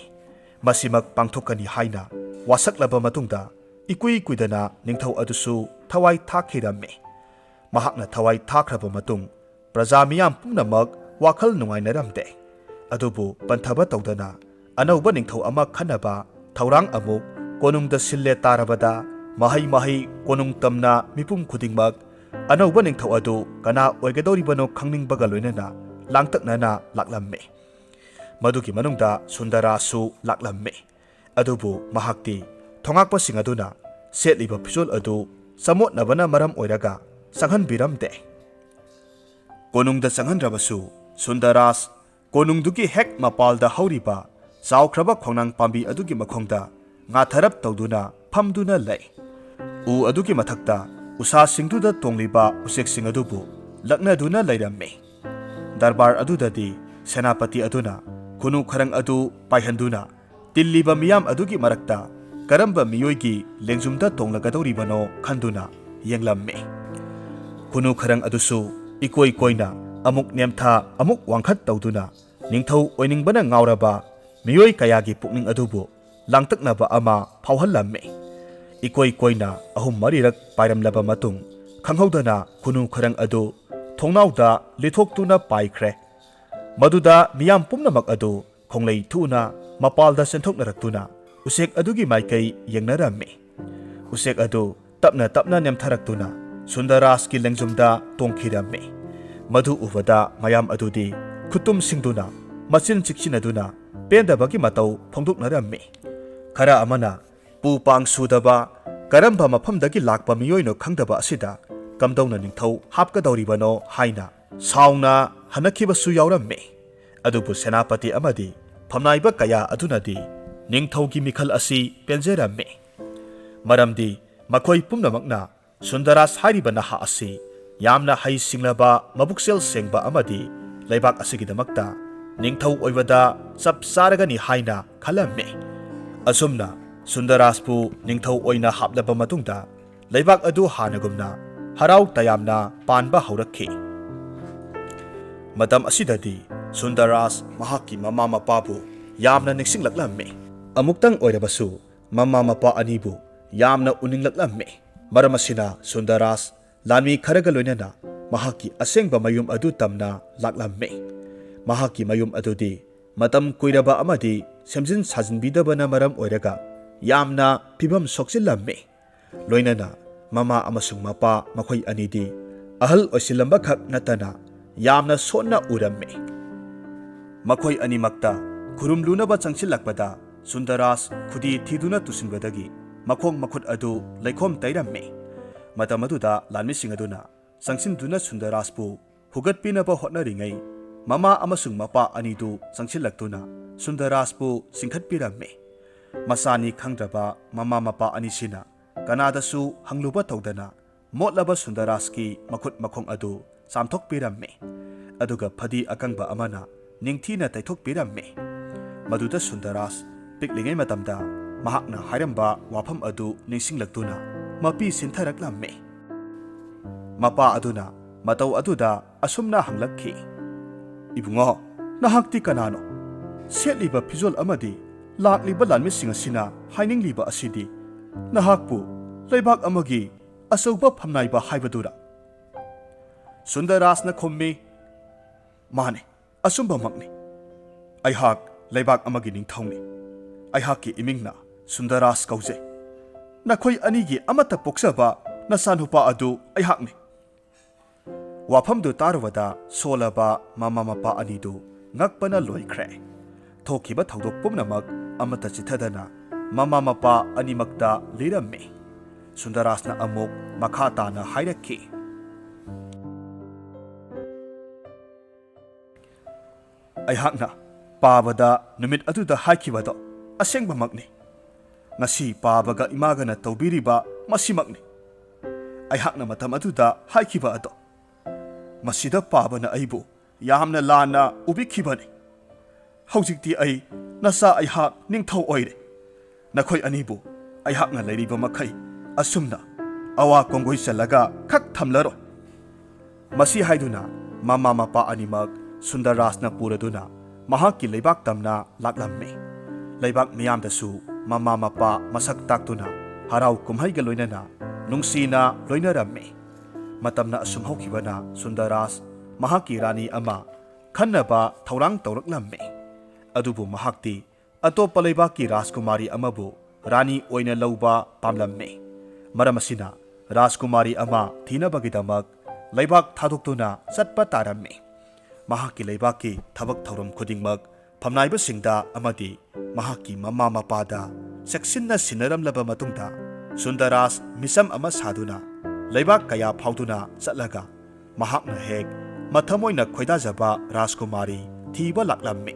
ꯃꯁꯤꯃꯛ ꯄꯥꯡꯊꯣꯛꯀꯅꯤ ꯍꯥꯏꯅ ꯋꯥꯁꯛꯂꯕ ꯃꯇꯨꯡꯗ ꯏꯀꯨꯏ ꯀꯨꯏꯗꯅ ꯅꯤꯡꯊꯧ ꯑꯗꯨꯁꯨ ꯊꯋꯥꯏ ꯊꯥꯈꯤꯔꯝꯃꯤ꯫ ꯃꯍꯥꯛꯅ ꯊꯋꯥꯏ ꯊꯥꯈ꯭ꯔꯕ ꯃꯇꯨꯡ ꯄ꯭ꯔꯖꯥ ꯃꯤꯌꯥꯝ ꯄꯨꯝꯅꯃꯛ ꯋꯥꯈꯜ ꯅꯨꯡꯉꯥꯏꯅꯔꯝꯗꯦ꯫ ꯑꯗꯨꯕꯨ ꯄꯟꯊꯕ ꯇꯧꯗꯅ ꯑꯅꯧꯕ ꯅꯤꯡꯊꯧ ꯑꯃ ꯈꯟꯅꯕ ꯊꯧꯔꯥꯡ ꯑꯃꯨꯛ ꯀꯣꯅꯨꯡꯗ ꯁꯤꯜꯂꯦ ꯇꯥꯔꯕꯗ ꯃꯍꯩ ꯃꯍꯩ ꯀꯣꯅꯨꯡ ꯇꯝꯅ ꯃꯤꯄꯨꯝ ꯈꯨꯗꯤꯡꯃꯛ ꯑꯅꯧꯕ ꯅꯤꯡꯊꯧ ꯑꯗꯨ ꯀꯅꯥ ꯑꯣꯏꯒꯗꯧꯔꯤꯕꯅꯣ ꯈꯪꯅꯤꯡꯕꯒ ꯂꯣꯏꯅꯅ ꯂꯥꯡꯇꯛꯅꯅ ꯂꯥꯛꯂꯝꯃꯤ꯫ ꯃꯗꯨꯒꯤ ꯃꯅꯨꯡꯗ ꯁꯨꯟꯗꯔꯥꯁꯨ ꯂꯥꯛꯂꯝꯃꯤ꯫ ꯑꯗꯨꯕꯨ ꯃꯍꯥꯛꯇꯤ ꯊꯣꯉꯥꯛꯄꯁꯤꯡ ꯑꯗꯨꯅ ꯁꯦꯠꯂꯤꯕ ꯐꯤꯖꯣꯜ ꯑꯗꯨ ꯆꯃꯣꯠꯅꯕꯅ ꯃꯔꯝ ꯑꯣꯏꯔꯒ ꯆꯪꯍꯟꯕꯤꯔꯝꯗꯦ꯫ ꯀꯣꯅꯨꯡꯗ ꯆꯪꯍꯟꯗ꯭ꯔꯕꯁꯨ ꯁꯨꯟꯗꯔꯥꯁ ꯀꯣꯅꯨꯡꯗꯨꯒꯤ ꯍꯦꯛ ꯃꯄꯥꯜꯗ ꯍꯧꯔꯤꯕ ꯆꯥꯎꯈ꯭ꯔꯕ ꯈꯣꯡꯅꯥꯡ ꯄꯥꯝꯕꯤ ꯑꯗꯨꯒꯤ ꯃꯈꯣꯡꯗ ꯉꯥꯊꯔꯞ ꯇꯧꯗꯨꯅ ꯐꯝꯗꯨꯅ ꯂꯩ꯫ ꯎ ꯑꯗꯨꯒꯤ ꯃꯊꯛꯇ ꯎꯁꯥꯁꯤꯡꯗꯨꯗ ꯇꯣꯡꯂꯤꯕ ꯎꯆꯦꯛꯁꯤꯡ ꯑꯗꯨꯕꯨ ꯂꯛꯅꯗꯨꯅ ꯂꯩꯔꯝꯃꯤ꯫ ꯗꯔꯕꯥꯔ ꯑꯗꯨꯗꯗꯤ ꯁꯦꯅꯥꯄꯇꯤ ꯑꯗꯨꯅ ꯈꯨꯅꯨ ꯈꯔꯪ ꯑꯗꯨ ꯄꯥꯏꯍꯟꯗꯨꯅ ꯇꯤꯜꯂꯤꯕ ꯃꯤꯌꯥꯝ ꯑꯗꯨꯒꯤ ꯃꯔꯛꯇ ꯀꯔꯝꯕ ꯃꯤꯑꯣꯏꯒꯤ ꯂꯦꯡꯖꯨꯝꯗ ꯇꯣꯡꯂꯒꯗꯧꯔꯤꯕꯅꯣ ꯈꯟꯗꯨꯅ ꯌꯦꯡꯂꯝꯃꯤ꯫ ꯈꯨꯅꯨ ꯈꯔꯪ ꯑꯗꯨꯁꯨ ꯏꯀꯣꯏ ꯀꯣꯏꯅ ꯑꯃꯨꯛ ꯅꯦꯝꯊ ꯑꯃꯨꯛ ꯋꯥꯡꯈꯠ ꯇꯧꯗꯨꯅ ꯅꯤꯡꯊꯧ ꯑꯣꯏꯅꯤꯡꯕꯅ ꯉꯥꯎꯔꯕ ꯃꯤꯑꯣꯏ ꯀꯌꯥꯒꯤ ꯄꯨꯛꯅꯤꯡ ꯑꯗꯨꯕꯨ ꯂꯥꯡꯇꯛꯅꯕ ꯑꯃ ꯐꯥꯎꯍꯜꯂꯝꯃꯤ꯫ ꯏꯀꯣꯏ ꯀꯣꯏꯅ ꯑꯍꯨꯝ ꯃꯔꯤꯔꯛ ꯄꯥꯏꯔꯝꯂꯕ ꯃꯇꯨꯡ, ꯈꯪꯍꯧꯗꯅ ꯈꯨꯅꯨ ꯈꯔꯪ ꯑꯗꯨ ꯊꯣꯡꯅꯥꯎꯗ ꯂꯤꯊꯣꯛꯇꯨꯅ ꯄꯥꯏꯈ꯭ꯔꯦ꯫ ꯃꯗꯨꯗ ꯃꯤꯌꯥꯝ ꯄꯨꯝꯅꯃꯛ ꯑꯗꯨ ꯈꯣꯡꯂꯩ ꯊꯨꯅ ꯃꯄꯥꯜꯗ ꯆꯦꯟꯊꯣꯛꯅꯔꯛꯇꯨꯅ ꯎꯆꯦꯛ ꯑꯗꯨꯒꯤ ꯃꯥꯏꯀꯩ ꯌꯦꯡꯅꯔꯝꯃꯤ꯫ ꯎꯆꯦꯛ ꯑꯗꯨ ꯇꯞꯅ ꯇꯞꯅ ꯅꯦꯝꯊꯔꯛꯇꯨꯅ ꯁꯨꯟꯗꯔꯥꯖꯀꯤ ꯂꯦꯡꯖꯨꯝꯗ ꯇꯣꯡꯈꯤꯔꯝꯃꯤ꯫ ꯃꯗꯨ ꯎꯕꯗ ꯃꯌꯥꯝ ꯑꯗꯨꯗꯤ ꯈꯨꯠꯇꯨꯝ ꯁꯤꯡꯗꯨꯅ, ꯃꯆꯤꯟ ꯆꯤꯛꯁꯤꯟꯅꯗꯨꯅ ꯄꯦꯟꯗꯕꯒꯤ ꯃꯇꯧ ꯐꯣꯡꯗꯣꯛꯅꯔꯝꯃꯤ꯫ ꯈꯔ ꯑꯃꯅ ꯄꯨ ꯄꯥꯡ ꯁꯨꯗꯕ, ꯀꯔꯝꯕ ꯃꯐꯝꯗꯒꯤ ꯂꯥꯛꯄ ꯃꯤꯑꯣꯏꯅꯣ ꯈꯪꯗꯕ ꯑꯁꯤꯗ ꯀꯝꯗꯧꯅ ꯅꯤꯡꯊꯧ ꯍꯥꯞꯀꯗꯧꯔꯤꯕꯅꯣ ꯍꯥꯏꯅ ꯁꯥꯎꯅ ꯍꯟꯅꯈꯤꯕꯁꯨ ꯌꯥꯎꯔꯝꯃꯤ꯫ ꯑꯗꯨꯕꯨ ꯁꯦꯅꯥꯄꯇꯤ ꯑꯃꯗꯤ ꯐꯝꯅꯥꯏꯕ ꯀꯌꯥ ꯑꯗꯨꯅꯗꯤ ꯅꯤꯡꯊꯧꯒꯤ ꯃꯤꯈꯜ ꯑꯁꯤ ꯄꯦꯟꯖꯔꯝꯃꯤ꯫ ꯃꯔꯝꯗꯤ ꯃꯈꯣꯏ ꯄꯨꯝꯅꯃꯛꯅ ꯁꯨꯟꯗꯔꯥꯖ ꯍꯥꯏꯔꯤꯕ ꯅꯍꯥ ꯑꯁꯤ ꯌꯥꯝꯅ ꯍꯩ ꯁꯤꯡꯂꯕ, ꯃꯕꯨꯛꯆꯦꯜ ꯁꯦꯡꯕ ꯑꯃꯗꯤ ꯂꯩꯕꯥꯛ ꯑꯁꯤꯒꯤꯗꯃꯛꯇ ꯅꯤꯡꯊꯧ ꯑꯣꯏꯕꯗ ꯆꯞ ꯆꯥꯔꯒꯅꯤ ꯍꯥꯏꯅ ꯈꯜꯂꯝꯃꯤ꯫ ꯑꯁꯨꯝꯅ ꯁꯨꯟꯗꯔꯥꯖꯄꯨ ꯅꯤꯡꯊꯧ ꯑꯣꯏꯅ ꯍꯥꯞꯂꯕ ꯃꯇꯨꯡꯗ ꯂꯩꯕꯥꯛ ꯑꯗꯨ ꯍꯥꯟꯅꯒꯨꯝꯅ ꯍꯔꯥꯎ ꯇꯌꯥꯝꯅ ꯄꯥꯟꯕ ꯍꯧꯔꯛꯈꯤ꯫ ꯃꯇꯝ ꯑꯁꯤꯗꯗꯤ ꯁꯨꯟꯗꯔꯥꯖ ꯃꯍꯥꯛꯀꯤ ꯃꯃꯥ ꯃꯄꯥꯕꯨ ꯌꯥꯝꯅ ꯅꯤꯡꯁꯤꯡꯂꯛꯂꯝꯃꯤ꯫ ꯑꯃꯨꯛꯇꯪ ꯑꯣꯏꯔꯕꯁꯨ ꯃꯃꯥ ꯃꯄꯥ ꯑꯅꯤꯕꯨ ꯌꯥꯝꯅ ꯎꯅꯤꯡꯂꯛꯂꯝꯃꯤ꯫ ꯃꯔꯝ ꯑꯁꯤꯅ ꯁꯨꯟꯗꯔꯥꯖ ꯂꯥꯟꯃꯤ ꯈꯔꯒ ꯂꯣꯏꯅꯅ ꯃꯍꯥꯛꯀꯤ ꯑꯁꯦꯡꯕ ꯃꯌꯨꯝ ꯑꯗꯨ ꯇꯝꯅ ꯂꯥꯛꯂꯝꯃꯤ꯫ ꯃꯍꯥꯛꯀꯤ ꯃꯌꯨꯝ ꯑꯗꯨꯗꯤ ꯃꯇꯝ ꯀꯨꯏꯔꯕ ꯑꯃꯗꯤ ꯁꯦꯝꯖꯤꯟ ꯁꯥꯖꯤꯟꯕꯤꯗꯕꯅ ꯃꯔꯝ ꯑꯣꯏꯔꯒ ꯌꯥꯝꯅ ꯐꯤꯕꯝ ꯁꯣꯛꯆꯤꯜꯂꯝꯃꯤ꯫ ꯂꯣꯏꯅꯅ ꯃꯃꯥ ꯑꯃꯁꯨꯡ ꯃꯄꯥ ꯃꯈꯣꯏ ꯑꯅꯤꯗꯤ ꯑꯍꯜ ꯑꯣꯏꯁꯤꯜꯂꯝꯕꯈꯛ ꯅꯠꯇꯅ ꯌꯥꯝꯅ ꯁꯣꯟꯅ ꯎꯔꯝꯃꯤ꯫ ꯃꯈꯣꯏ ꯑꯅꯤꯃꯛꯇ ꯈꯨꯔꯨꯝꯂꯨꯅꯕ ꯆꯪꯁꯤꯜꯂꯛꯄꯗ ꯁꯨꯟꯗꯔꯥꯖ ꯈꯨꯗꯤ ꯊꯤꯗꯨꯅ ꯇꯨꯁꯤꯟꯕꯗꯒꯤ ꯃꯈꯣꯡ ꯃꯈꯨꯠ ꯑꯗꯨ ꯂꯩꯈꯣꯝ ꯇꯩꯔꯝꯃꯤ꯫ ꯃꯇꯝ ꯑꯗꯨꯗ ꯂꯥꯟꯃꯤꯁꯤꯡ ꯑꯗꯨꯅ ꯆꯪꯁꯤꯟꯗꯨꯅ ꯁꯨꯟꯗꯔꯥꯖꯄꯨ ꯍꯨꯒꯠꯄꯤꯅꯕ ꯍꯣꯠꯅꯔꯤꯉꯩ, ꯃꯃꯥ ꯑꯃꯁꯨꯡ ꯃꯄꯥ ꯑꯅꯤꯗꯨ ꯆꯪꯁꯤꯜꯂꯛꯇꯨꯅ ꯁꯨꯟꯗꯔꯥꯖꯄꯨ ꯆꯤꯡꯈꯠꯄꯤꯔꯝꯃꯤ꯫ ꯃꯆꯥꯅꯤ ꯈꯪꯗ꯭ꯔꯕ ꯃꯃꯥ ꯃꯄꯥ ꯑꯅꯤꯁꯤꯅ ꯀꯅꯥꯗꯁꯨ ꯍꯪꯂꯨꯕ ꯇꯧꯗꯅ ꯃꯣꯠꯂꯕ ꯁꯨꯟꯗꯔꯥꯖꯀꯤ ꯃꯈꯨꯠ ꯃꯈꯣꯡ ꯑꯗꯨ ꯆꯥꯝꯊꯣꯛꯄꯤꯔꯝꯃꯤ꯫ ꯑꯗꯨꯒ ꯐꯗꯤ ꯑꯀꯪꯕ ꯑꯃꯅ ꯅꯤꯡꯊꯤꯅ ꯇꯩꯊꯣꯛꯄꯤꯔꯝꯃꯤ꯫ ꯃꯗꯨꯗ ꯁꯨꯟꯗꯔꯥꯖ ꯄꯤꯛꯂꯤꯉꯩ ꯃꯇꯝꯗ ꯃꯍꯥꯛꯅ ꯍꯥꯏꯔꯝꯕ ꯋꯥꯐꯝ ꯑꯗꯨ ꯅꯤꯡꯁꯤꯡꯂꯛꯇꯨꯅ ꯃꯄꯤ ꯁꯤꯟꯊꯔꯛꯂꯝꯃꯤ꯫ ꯃꯄꯥ ꯑꯗꯨꯅ ꯃꯇꯧ ꯑꯗꯨꯗ ꯑꯁꯨꯝꯅ ꯍꯪꯂꯛꯈꯤ, "ꯏꯕꯨꯡꯉꯣ, ꯅꯍꯥꯛꯇꯤ ꯀꯅꯥꯅꯣ? ꯁꯦꯠꯂꯤꯕ ꯐꯤꯖꯣꯜ ꯑꯃꯗꯤ ꯂꯥꯛꯂꯤꯕ ꯂꯥꯟꯃꯤꯁꯤꯡ ꯑꯁꯤꯅ ꯍꯥꯏꯅꯤꯡꯂꯤꯕ ꯑꯁꯤꯗꯤ ꯅꯍꯥꯛꯄꯨ ꯂꯩꯕꯥꯛ ꯑꯃꯒꯤ ꯑꯆꯧꯕ ꯐꯝꯅꯥꯏꯕ ꯍꯥꯏꯕꯗꯨꯔꯥ? ꯁꯨꯟꯗꯔꯔꯥꯖꯅ ꯈꯨꯝꯃꯤ, "ꯃꯥꯅꯤ, ꯑꯆꯨꯝꯕꯃꯛꯅꯤ꯫ ꯑꯩꯍꯥꯛ ꯂꯩꯕꯥꯛ ꯑꯃꯒꯤ ꯅꯤꯡꯊꯧꯅꯤ꯫ ꯑꯩꯍꯥꯛꯀꯤ ꯏꯃꯤꯡꯅ ꯁꯨꯟꯗꯔꯔꯥꯖ ꯀꯧꯖꯩ꯫ ꯅꯈꯣꯏ ꯑꯅꯤꯒꯤ ꯑꯃꯠꯇ ꯄꯣꯛꯆꯕ ꯅꯆꯥꯅꯨꯄꯥ ꯑꯗꯨ ꯑꯩꯍꯥꯛꯅꯤ"꯫ ꯋꯥꯐꯝꯗꯨ ꯇꯥꯔꯨꯕꯗ ꯁꯣꯜꯂꯕ ꯃꯃꯥ ꯃꯄꯥ ꯑꯅꯤꯗꯨ ꯉꯛꯄꯅ ꯂꯣꯏꯈ꯭ꯔꯦ꯫ ꯊꯣꯛꯈꯤꯕ ꯊꯧꯗꯣꯛ ꯄꯨꯝꯅꯃꯛ ꯑꯃꯠꯇ ꯆꯤꯊꯗꯅ ꯃꯃꯥ ꯃꯄꯥ ꯑꯅꯤꯃꯛꯇ ꯂꯤꯔꯝꯃꯤ꯫ ꯁꯨꯟꯗꯔꯔꯥꯖꯅ ꯑꯃꯨꯛ ꯃꯈꯥ ꯇꯥꯅ ꯍꯥꯏꯔꯛꯈꯤ, "ꯑꯩꯍꯥꯛꯅ ꯄꯥꯕꯗ ꯅꯨꯃꯤꯠ ꯑꯗꯨꯗ ꯍꯥꯏꯈꯤꯕꯗꯣ ꯑꯁꯦꯡꯕꯃꯛꯅꯤ꯫ ꯉꯁꯤ ꯄꯥꯕꯒ ꯏꯃꯥꯒꯅ ꯇꯧꯕꯤꯔꯤꯕ ꯃꯁꯤꯃꯛꯅꯤ꯫ ꯑꯩꯍꯥꯛꯅ ꯃꯇꯝ ꯑꯗꯨꯗ ꯍꯥꯏꯈꯤꯕ ꯑꯗꯣ, ꯃꯁꯤꯗ ꯄꯥꯕꯅ ꯑꯩꯕꯨ ꯌꯥꯝꯅ ꯂꯥꯟꯅ ꯎꯕꯤꯈꯤꯕꯅꯤ꯫ ꯍꯧꯖꯤꯛꯇꯤ ꯑꯩ ꯅꯆꯥ ꯑꯩꯍꯥꯛ ꯅꯤꯡꯊꯧ ꯑꯣꯏꯔꯦ꯫ ꯅꯈꯣꯏ ꯑꯅꯤꯕꯨ ꯑꯩꯍꯥꯛꯅ ꯂꯩꯔꯤꯕ ꯃꯈꯩ ꯑꯁꯨꯝꯅ ꯑꯋꯥ ꯀꯣꯡꯒꯣꯏ ꯆꯜꯂꯒ ꯈꯛ ꯊꯝꯂꯔꯣꯏ"꯫ ꯃꯁꯤ ꯍꯥꯏꯗꯨꯅ ꯃꯃꯥ ꯃꯄꯥ ꯑꯅꯤꯃꯛ ꯁꯨꯟꯗꯔꯔꯥꯖꯅ ꯄꯨꯔꯗꯨꯅ ꯃꯍꯥꯛꯀꯤ ꯂꯩꯕꯥꯛ ꯇꯝꯅ ꯂꯥꯛꯂꯝꯃꯤ꯫ ꯂꯩꯕꯥꯛ ꯃꯤꯌꯥꯝꯗꯁꯨ ꯃꯃꯥ ꯃꯄꯥ ꯃꯁꯛ ꯇꯥꯛꯇꯨꯅ ꯍꯔꯥꯎ ꯀꯨꯝꯍꯩꯒ ꯂꯣꯏꯅꯅ ꯅꯨꯡꯁꯤꯅ ꯂꯣꯏꯅꯔꯝꯃꯤ꯫ ꯃꯇꯝꯅ ꯑꯁꯨꯝ ꯍꯧꯈꯤꯕꯅ ꯁꯨꯟꯗꯔꯔꯥꯖ ꯃꯍꯥꯛꯀꯤ ꯔꯥꯅꯤ ꯑꯃ ꯈꯟꯅꯕ ꯊꯧꯔꯥꯡ ꯇꯧꯔꯛꯂꯝꯃꯤ꯫ ꯑꯗꯨꯕꯨ ꯃꯍꯥꯛꯇꯤ ꯑꯇꯣꯞꯄ ꯂꯩꯕꯥꯛꯀꯤ ꯔꯥꯖꯀꯨꯃꯥꯔꯤ ꯑꯃꯕꯨ ꯔꯥꯅꯤ ꯑꯣꯏꯅ ꯂꯧꯕ ꯄꯥꯝꯂꯝꯃꯤ꯫ ꯃꯔꯝ ꯑꯁꯤꯅ ꯔꯥꯖꯀꯨꯃꯥꯔꯤ ꯑꯃ ꯊꯤꯅꯕꯒꯤꯗꯃꯛ ꯂꯩꯕꯥꯛ ꯊꯥꯗꯣꯛꯇꯨꯅ ꯆꯠꯄ ꯇꯥꯔꯝꯃꯤ꯫ ꯃꯍꯥꯛꯀꯤ ꯂꯩꯕꯥꯛꯀꯤ ꯊꯕꯛ ꯊꯧꯔꯝ ꯈꯨꯗꯤꯡꯃꯛ ꯐꯝꯅꯥꯏꯕꯁꯤꯡꯗ ꯑꯃꯗꯤ ꯃꯍꯥꯛꯀꯤ ꯃꯃꯥ ꯃꯄꯥꯗ ꯆꯦꯛꯁꯤꯟꯅ ꯁꯤꯟꯅꯔꯝꯂꯕ ꯃꯇꯨꯡꯗ, ꯁꯨꯟꯗꯔꯔꯥꯖ ꯃꯤꯆꯝ ꯑꯃ ꯁꯥꯗꯨꯅ ꯂꯩꯕꯥꯛ ꯀꯌꯥ ꯐꯥꯎꯗꯨꯅ ꯆꯠꯂꯒ ꯃꯍꯥꯛꯅ ꯍꯦꯛ ꯃꯊꯃꯣꯏꯅ ꯈꯣꯏꯗꯥꯖꯕ ꯔꯥꯖꯀꯨꯃꯥꯔꯤ ꯊꯤꯕ ꯂꯥꯛꯂꯝꯃꯤ꯫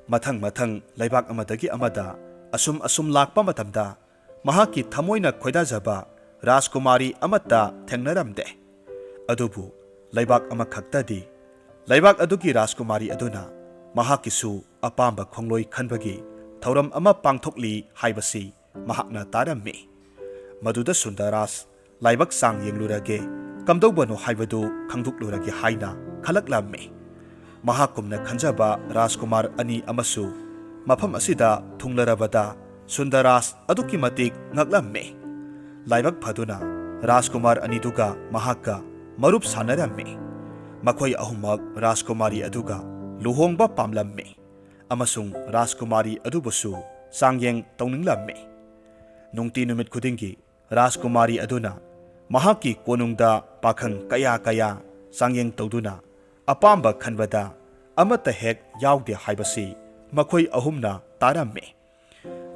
ꯃꯊꯪ ꯃꯊꯪ ꯂꯩꯕꯥꯛ ꯑꯃꯗꯒꯤ ꯑꯃꯗ ꯑꯁꯨꯝ ꯑꯁꯨꯝ ꯂꯥꯛꯄ ꯃꯇꯝꯗ ꯃꯍꯥꯛꯀꯤ ꯊꯃꯣꯏꯅ ꯈꯣꯏꯗꯥꯖꯕ ꯔꯥꯖꯀꯨꯃꯥꯔꯤ ꯑꯃꯠꯇ ꯊꯦꯡꯅꯔꯝꯗꯦ꯫ ꯑꯗꯨꯕꯨ ꯂꯩꯕꯥꯛ ꯑꯃꯈꯛꯇꯗꯤ ꯂꯩꯕꯥꯛ ꯑꯗꯨꯒꯤ ꯔꯥꯖꯀꯨꯃꯥꯔꯤ ꯑꯗꯨꯅ ꯃꯍꯥꯛꯀꯤꯁꯨ ꯑꯄꯥꯝꯕ ꯈꯣꯡꯂꯣꯏ ꯈꯟꯕꯒꯤ ꯊꯧꯔꯝ ꯑꯃ ꯄꯥꯡꯊꯣꯛꯂꯤ ꯍꯥꯏꯕꯁꯤ ꯃꯍꯥꯛꯅ ꯇꯥꯔꯝꯃꯤ꯫ ꯃꯗꯨꯗ ꯁꯨꯟꯗꯔꯔꯥꯖ ꯂꯥꯏꯕꯛ ꯆꯥꯡ ꯌꯦꯡꯂꯨꯔꯒꯦ, ꯀꯝꯗꯧꯕꯅꯣ ꯍꯥꯏꯕꯗꯨ ꯈꯪꯗꯣꯛꯂꯨꯔꯒꯦ ꯍꯥꯏꯅ ꯈꯜꯂꯛꯂꯝꯃꯤ꯫ ꯃꯍꯥꯛꯀꯨꯝꯅ ꯈꯟꯖꯕ ꯔꯥꯖꯀꯨꯃꯥꯔ ꯑꯅꯤ ꯑꯃꯁꯨ ꯃꯐꯝ ꯑꯁꯤꯗ ꯊꯨꯡꯂꯔꯕꯗ ꯁꯨꯟꯗꯔꯥꯖ ꯑꯗꯨꯛꯀꯤ ꯃꯇꯤꯛ ꯉꯛꯂꯝꯃꯤ꯫ ꯂꯥꯏꯕꯛ ꯐꯗꯨꯅ ꯔꯥꯖꯀꯨꯃꯥꯔ ꯑꯅꯤꯗꯨꯒ ꯃꯍꯥꯛꯀ ꯃꯔꯨꯞ ꯁꯥꯟꯅꯔꯝꯃꯤ꯫ ꯃꯈꯣꯏ ꯑꯍꯨꯝꯃꯛ ꯔꯥꯖꯀꯨꯃꯥꯔꯤ ꯑꯗꯨꯒ ꯂꯨꯍꯣꯡꯕ ꯄꯥꯝꯂꯝꯃꯤ ꯑꯃꯁꯨꯡ ꯔꯥꯖꯀꯨꯃꯥꯔꯤ ꯑꯗꯨꯕꯨꯁꯨ ꯆꯥꯡꯌꯦꯡ ꯇꯧꯅꯤꯡꯂꯝꯃꯤ꯫ ꯅꯨꯡꯇꯤ ꯅꯨꯃꯤꯠ ꯈꯨꯗꯤꯡꯒꯤ ꯔꯥꯖꯀꯨꯃꯥꯔꯤ ꯑꯗꯨꯅ ꯃꯍꯥꯛꯀꯤ ꯀꯣꯅꯨꯡꯗ ꯄꯥꯈꯪ ꯀꯌꯥ ꯀꯌꯥ ꯆꯥꯡꯌꯦꯡ ꯇꯧꯗꯨꯅ ꯑꯄꯥꯝꯕ ꯈꯟꯕꯗ ꯑꯃꯠꯇ ꯍꯦꯛ ꯌꯥꯎꯗꯦ ꯍꯥꯏꯕꯁꯤ ꯃꯈꯣꯏ ꯑꯍꯨꯝꯅ ꯇꯥꯔꯝꯃꯤ꯫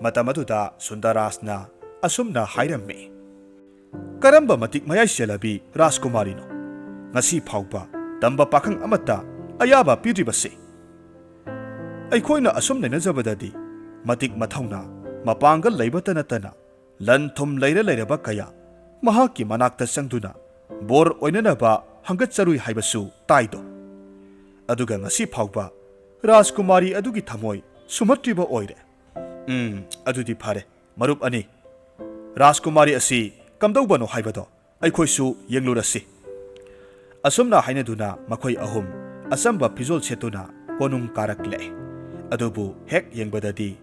ꯃꯇꯝ ꯑꯗꯨꯗ ꯁꯨꯟꯗꯔꯥꯖꯅ ꯑꯁꯨꯝꯅ ꯍꯥꯏꯔꯝꯃꯤ, "ꯀꯔꯝꯕ ꯃꯇꯤꯛ ꯃꯌꯥꯏ ꯆꯦꯜꯂꯕꯤ ꯔꯥꯖꯀꯨꯃꯥꯔꯤꯅꯣ? ꯉꯁꯤ ꯐꯥꯎꯕ ꯇꯝꯕ ꯄꯥꯈꯪ ꯑꯃꯠꯇ ꯑꯌꯥꯕ ꯄꯤꯗ꯭ꯔꯤꯕꯁꯤ꯫ ꯑꯩꯈꯣꯏꯅ ꯑꯁꯨꯝ ꯅꯩꯅꯖꯕꯗꯗꯤ ꯃꯇꯤꯛ ꯃꯊꯧꯅꯥ, ꯃꯄꯥꯡꯒꯜ ꯂꯩꯕꯇ ꯅꯠꯇꯅ ꯂꯟ ꯊꯨꯝ ꯂꯩꯔ ꯂꯩꯔꯕ ꯀꯌꯥ ꯃꯍꯥꯛꯀꯤ ꯃꯅꯥꯛꯇ ꯆꯪꯗꯨꯅ ꯕꯣꯔ ꯑꯣꯏꯅꯅꯕ ꯍꯪꯒꯠꯆꯔꯨꯏ ꯍꯥꯏꯕꯁꯨ ꯇꯥꯏꯗꯣ꯫ ꯑꯗꯨꯒ ꯉꯁꯤ ꯐꯥꯎꯕ ꯔꯥꯖꯀꯨꯃꯥꯔꯤ ꯑꯗꯨꯒꯤ ꯊꯃꯣꯏ ꯁꯨꯝꯍꯠꯇ꯭ꯔꯤꯕ ꯑꯣꯏꯔꯦ꯫ ꯎꯝ, ꯑꯗꯨꯗꯤ ꯐꯔꯦ, ꯃꯔꯨꯞ ꯑꯅꯤ꯫ ꯔꯥꯖꯀꯨꯃꯥꯔꯤ ꯑꯁꯤ ꯀꯝꯗꯧꯕꯅꯣ ꯍꯥꯏꯕꯗꯣ ꯑꯩꯈꯣꯏꯁꯨ ꯌꯦꯡꯂꯨꯔꯁꯤ꯫" ꯑꯁꯨꯝꯅ ꯍꯥꯏꯅꯗꯨꯅ ꯃꯈꯣꯏ ꯑꯍꯨꯝ ꯑꯆꯝꯕ ꯐꯤꯖꯣꯜ ꯁꯦꯠꯇꯨꯅ ꯀꯣꯅꯨꯡ ꯀꯥꯔꯛꯂꯦ꯫ ꯑꯗꯨꯕꯨ ꯍꯦꯛ ꯌꯦꯡꯕꯗꯗꯤ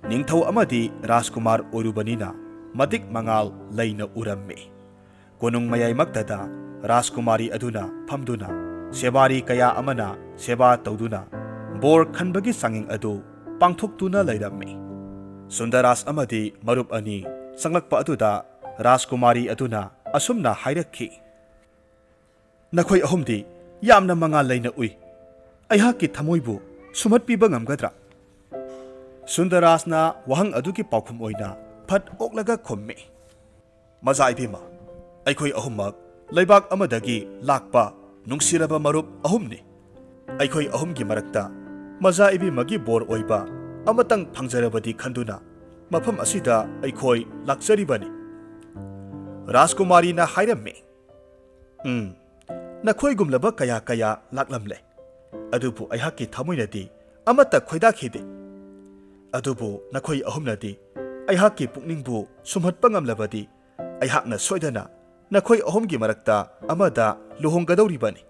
ꯅꯤꯡꯊꯧ ꯑꯃꯗꯤ ꯔꯥꯖꯀꯨꯃꯥꯔ ꯑꯣꯏꯔꯨꯕꯅꯤꯅ ꯃꯇꯤꯛ ꯃꯉꯥꯜ ꯂꯩꯅ ꯎꯔꯝꯃꯤ꯫ ꯀꯣꯅꯨꯡ ꯃꯌꯥꯏꯃꯛꯇꯗ ꯔꯥꯖꯀꯨꯃꯥꯔꯤ ꯑꯗꯨꯅ ꯐꯝꯗꯨꯅ ꯁꯦꯕꯥꯔꯤ ꯀꯌꯥ ꯑꯃꯅ ꯁꯦꯕꯥ ꯇꯧꯗꯨꯅ ꯕꯣꯔ ꯈꯟꯕꯒꯤ ꯆꯥꯡꯌꯦꯡ ꯑꯗꯨ ꯄꯥꯡꯊꯣꯛꯇꯨꯅ ꯂꯩꯔꯝꯃꯤ꯫ ꯁꯨꯟꯗꯔꯥꯖ ꯑꯃꯗꯤ ꯃꯔꯨꯞ ꯑꯅꯤ ꯆꯪꯂꯛꯄ ꯑꯗꯨꯗ ꯔꯥꯖꯀꯨꯃꯥꯔꯤ ꯑꯗꯨꯅ ꯑꯁꯨꯝꯅ ꯍꯥꯏꯔꯛꯈꯤ, "ꯅꯈꯣꯏ ꯑꯍꯨꯝꯗꯤ ꯌꯥꯝꯅ ꯃꯉꯥꯜ ꯂꯩꯅ ꯎꯏ꯫ ꯑꯩꯍꯥꯛꯀꯤ ꯊꯃꯣꯏꯕꯨ ꯁꯨꯝꯍꯠꯄꯤꯕ ꯉꯝꯒꯗ꯭ꯔꯥ?" ꯁꯨꯟꯗꯔꯥꯖꯅ ꯋꯥꯍꯪ ꯑꯗꯨꯒꯤ ꯄꯥꯎꯈꯨꯝ ꯑꯣꯏꯅ ꯐꯠ ꯑꯣꯛꯂꯒ ꯈꯨꯝꯃꯤ, "ꯃꯖꯥ ꯏꯕꯦꯝꯃ, ꯑꯩꯈꯣꯏ ꯑꯍꯨꯝꯃꯛ ꯂꯩꯕꯥꯛ ꯑꯃꯗꯒꯤ ꯂꯥꯛꯄ ꯅꯨꯡꯁꯤꯔꯕ ꯃꯔꯨꯞ ꯑꯍꯨꯝꯅꯤ꯫ ꯑꯩꯈꯣꯏ ꯑꯍꯨꯝꯒꯤ ꯃꯔꯛꯇ ꯃꯖꯥ ꯏꯕꯦꯝꯃꯒꯤ ꯕꯣꯔ ꯑꯣꯏꯕ ꯑꯃꯇꯪ ꯐꯪꯖꯔꯕꯗꯤ ꯈꯟꯗꯨꯅ ꯃꯐꯝ ꯑꯁꯤꯗ ꯑꯩꯈꯣꯏ ꯂꯥꯛꯆꯔꯤꯕꯅꯤ꯫" ꯔꯥꯖꯀꯨꯃꯥꯔꯤꯅ ꯍꯥꯏꯔꯝꯃꯤ, "ꯎꯝ, ꯅꯈꯣꯏꯒꯨꯝꯂꯕ ꯀꯌꯥ ꯀꯌꯥ ꯂꯥꯛꯂꯝꯂꯦ, ꯑꯗꯨꯕꯨ ꯑꯩꯍꯥꯛꯀꯤ ꯊꯃꯣꯏꯅꯗꯤ ꯑꯃꯠꯇ ꯈꯣꯏꯗꯥꯈꯤꯗꯦ꯫ ꯑꯗꯨꯕꯨ ꯅꯈꯣꯏ ꯑꯍꯨꯝꯅꯗꯤ ꯑꯩꯍꯥꯛꯀꯤ ꯄꯨꯛꯅꯤꯡꯕꯨ ꯁꯨꯝꯍꯠꯄ ꯉꯝꯂꯕꯗꯤ ꯑꯩꯍꯥꯛꯅ ꯁꯣꯏꯗꯅ ꯅꯈꯣꯏ ꯑꯍꯨꯝꯒꯤ ꯃꯔꯛꯇ ꯑꯃꯗ ꯂꯨꯍꯣꯡꯒꯗꯧꯔꯤꯕꯅꯤ꯫"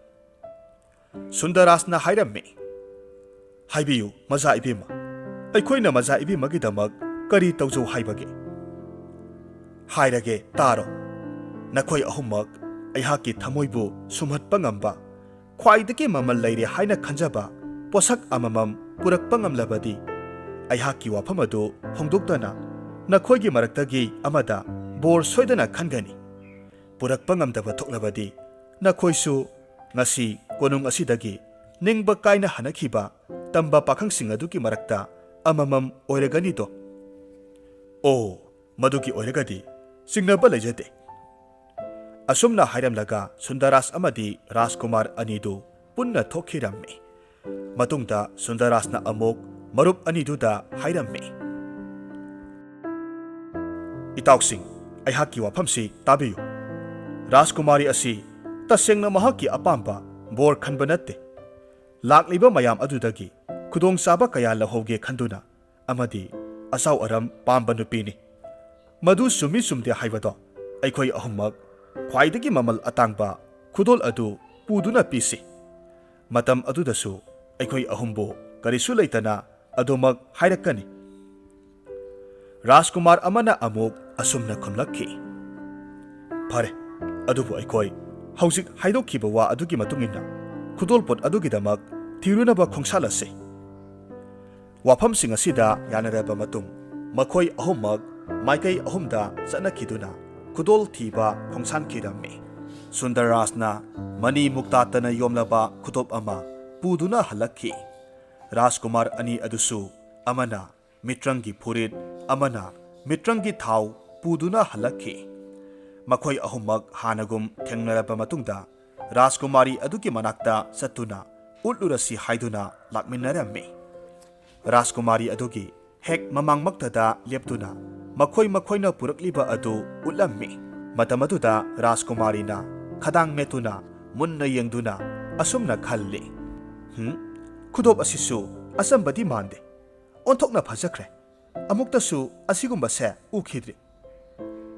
ꯁꯨꯟꯗꯔꯥꯖꯅ ꯍꯥꯏꯔꯝꯃꯤ, "ꯍꯥꯏꯕꯤꯌꯨ, ꯃꯖꯥ ꯏꯕꯦꯝꯃ, ꯑꯩꯈꯣꯏꯅ ꯃꯖꯥ ꯏꯕꯦꯝꯃꯒꯤꯗꯃꯛ ꯀꯔꯤ ꯇꯧꯖꯧ ꯍꯥꯏꯕꯒꯦ? ꯍꯥꯏꯔꯒꯦ, ꯇꯥꯔꯣ꯫ ꯅꯈꯣꯏ ꯑꯍꯨꯝꯃꯛ ꯑꯩꯍꯥꯛꯀꯤ ꯊꯃꯣꯏꯕꯨ ꯁꯨꯝꯍꯠꯄ ꯉꯝꯕ, ꯈ꯭ꯋꯥꯏꯗꯒꯤ ꯃꯃꯜ ꯂꯩꯔꯦ ꯍꯥꯏꯅ ꯈꯟꯖꯕ ꯄꯣꯠꯁꯛ ꯑꯃꯃꯝ ꯄꯨꯔꯛꯄ ꯉꯝꯂꯕꯗꯤ, ꯑꯩꯍꯥꯛꯀꯤ ꯋꯥꯐꯝ ꯑꯗꯨ ꯍꯣꯡꯗꯣꯛꯇꯅ ꯅꯈꯣꯏꯒꯤ ꯃꯔꯛꯇꯒꯤ ꯑꯃꯗ ꯕꯣꯔ ꯁꯣꯏꯗꯅ ꯈꯟꯒꯅꯤ꯫ ꯄꯨꯔꯛꯄ ꯉꯝꯗꯕ ꯊꯣꯛꯂꯕꯗꯤ, ꯅꯈꯣꯏꯁꯨ ꯉꯁꯤ ꯀꯣꯅꯨꯡ ꯑꯁꯤꯗꯒꯤ ꯅꯤꯡꯕ ꯀꯥꯏꯅ ꯍꯟꯅꯈꯤꯕ ꯇꯝꯕ ꯄꯥꯈꯪꯁꯤꯡ ꯑꯗꯨꯒꯤ ꯃꯔꯛꯇ ꯑꯃꯃꯝ ꯑꯣꯏꯔꯒꯅꯤꯗꯣ꯫ ꯑꯣ, ꯃꯗꯨꯒꯤ ꯑꯣꯏꯔꯒꯗꯤ ꯆꯤꯡꯅꯕ ꯂꯩꯖꯗꯦ꯫ ꯑꯁꯨꯝꯅ ꯍꯥꯏꯔꯝꯂꯒ ꯁꯨꯟꯗꯔꯥꯖ ꯑꯃꯗꯤ ꯔꯥꯖꯀꯨꯃꯥꯔ ꯑꯅꯤꯗꯨ ꯄꯨꯟꯅ ꯊꯣꯛꯈꯤꯔꯝꯃꯤ꯫ ꯃꯇꯨꯡꯗ ꯁꯨꯟꯗꯔꯥꯖꯅ ꯑꯃꯨꯛ ꯃꯔꯨꯞ ꯑꯅꯤꯗꯨꯗ ꯍꯥꯏꯔꯝꯃꯤ, "ꯏꯇꯥꯎꯁꯤꯡ, ꯑꯩꯍꯥꯛꯀꯤ ꯋꯥꯐꯝꯁꯤ ꯇꯥꯕꯤꯌꯨ꯫ ꯔꯥꯖꯀꯨꯃꯥꯔꯤ ꯑꯁꯤ ꯇꯁꯦꯡꯅ ꯃꯍꯥꯛꯀꯤ ꯑꯄꯥꯝꯕ ꯕꯣꯔ ꯈꯟꯕ ꯅꯠꯇꯦ꯫ ꯂꯥꯛꯂꯤꯕ ꯃꯌꯥꯝ ꯑꯗꯨꯗꯒꯤ ꯈꯨꯗꯣꯡꯆꯥꯕ ꯀꯌꯥ ꯂꯧꯍꯧꯒꯦ ꯈꯟꯗꯨꯅ ꯑꯃꯗꯤ ꯑꯆꯥꯎ ꯑꯔꯝ ꯄꯥꯝꯕ ꯅꯨꯄꯤꯅꯤ꯫ ꯃꯗꯨ ꯆꯨꯝꯃꯤ ꯆꯨꯝꯗꯦ ꯍꯥꯏꯕꯗꯣ ꯑꯩꯈꯣꯏ ꯑꯍꯨꯝꯃꯛ ꯈ꯭ꯋꯥꯏꯗꯒꯤ ꯃꯃꯜ ꯑꯇꯥꯡꯕ ꯈꯨꯗꯣꯜ ꯑꯗꯨ ꯄꯨꯗꯨꯅ ꯄꯤꯁꯤ꯫ ꯃꯇꯝ ꯑꯗꯨꯗꯁꯨ ꯑꯩꯈꯣꯏ ꯑꯍꯨꯝꯕꯨ ꯀꯔꯤꯁꯨ ꯂꯩꯇꯅ ꯑꯗꯨꯃꯛ ꯍꯥꯏꯔꯛꯀꯅꯤ꯫" ꯔꯥꯖꯀꯨꯃꯥꯔ ꯑꯃꯅ ꯑꯃꯨꯛ ꯑꯁꯨꯝꯅ ꯈꯨꯝꯂꯛꯈꯤ, "ꯐꯔꯦ, ꯑꯗꯨꯕꯨ ꯑꯩꯈꯣꯏ ꯍꯧꯖꯤꯛ ꯍꯥꯏꯗꯣꯛꯈꯤꯕ ꯋꯥ ꯑꯗꯨꯒꯤ ꯃꯇꯨꯡ ꯏꯟꯅ ꯈꯨꯗꯣꯜꯄꯣꯠ ꯑꯗꯨꯒꯤꯗꯃꯛ ꯊꯤꯔꯨꯅꯕ ꯈꯣꯡꯁꯥꯜꯂꯁꯤ꯫" ꯋꯥꯐꯝꯁꯤꯡ ꯑꯁꯤꯗ ꯌꯥꯅꯔꯕ ꯃꯇꯨꯡ, ꯃꯈꯣꯏ ꯑꯍꯨꯝꯃꯛ ꯃꯥꯏꯀꯩ ꯑꯍꯨꯝꯗ ꯆꯠꯅꯈꯤꯗꯨꯅ ꯈꯨꯗꯣꯜ ꯊꯤꯕ ꯈꯣꯡꯁꯥꯟꯈꯤꯔꯝꯃꯤ꯫ ꯁꯨꯟꯗꯔꯔꯥꯖꯅ ꯃꯅꯤ ꯃꯨꯛꯇꯥꯇꯅ ꯌꯣꯝꯂꯕ ꯈꯨꯗꯣꯞ ꯑꯃ ꯄꯨꯗꯨꯅ ꯍꯜꯂꯛꯈꯤ꯫ ꯔꯥꯖꯀꯨꯃꯥꯔ ꯑꯅꯤ ꯑꯗꯨꯁꯨ ꯑꯃꯅ ꯃꯤꯇ꯭ꯔꯪꯒꯤ ꯐꯨꯔꯤꯠ, ꯑꯃꯅ ꯃꯤꯇ꯭ꯔꯪꯒꯤ ꯊꯥꯎ ꯄꯨꯗꯨꯅ ꯍꯜꯂꯛꯈꯤ꯫ ꯃꯈꯣꯏ ꯑꯍꯨꯝꯃꯛ ꯍꯥꯟꯅꯒꯨꯝ ꯊꯦꯡꯅꯔꯕ ꯃꯇꯨꯡꯗ, ꯔꯥꯖꯀꯨꯃꯥꯔꯤ ꯑꯗꯨꯒꯤ ꯃꯅꯥꯛꯇ ꯆꯠꯇꯨꯅ ꯎꯠꯂꯨꯔꯁꯤ ꯍꯥꯏꯗꯨꯅ ꯂꯥꯛꯃꯤꯟꯅꯔꯝꯃꯤ꯫ ꯔꯥꯖꯀꯨꯃꯥꯔꯤ ꯑꯗꯨꯒꯤ ꯍꯦꯛ ꯃꯃꯥꯡꯃꯛꯇꯗ ꯂꯦꯞꯇꯨꯅ ꯃꯈꯣꯏ ꯃꯈꯣꯏꯅ ꯄꯨꯔꯛꯂꯤꯕ ꯑꯗꯨ ꯎꯠꯂꯝꯃꯤ꯫ ꯃꯇꯝ ꯑꯗꯨꯗ ꯔꯥꯖꯀꯨꯃꯥꯔꯤꯅ ꯈꯗꯥꯡ ꯃꯦꯠꯇꯨꯅ ꯃꯨꯟꯅ ꯌꯦꯡꯗꯨꯅ ꯑꯁꯨꯝꯅ ꯈꯜꯂꯤ, "ꯍꯨꯝ, ꯈꯨꯗꯣꯞ ꯑꯁꯤꯁꯨ ꯑꯆꯝꯕꯗꯤ ꯃꯥꯟꯗꯦ꯫ ꯑꯣꯟꯊꯣꯛꯅ ꯐꯖꯈ꯭ꯔꯦ꯫ ꯑꯃꯨꯛꯇꯁꯨ ꯑꯁꯤꯒꯨꯝꯕꯁꯦ ꯎꯈꯤꯗ꯭ꯔꯤ꯫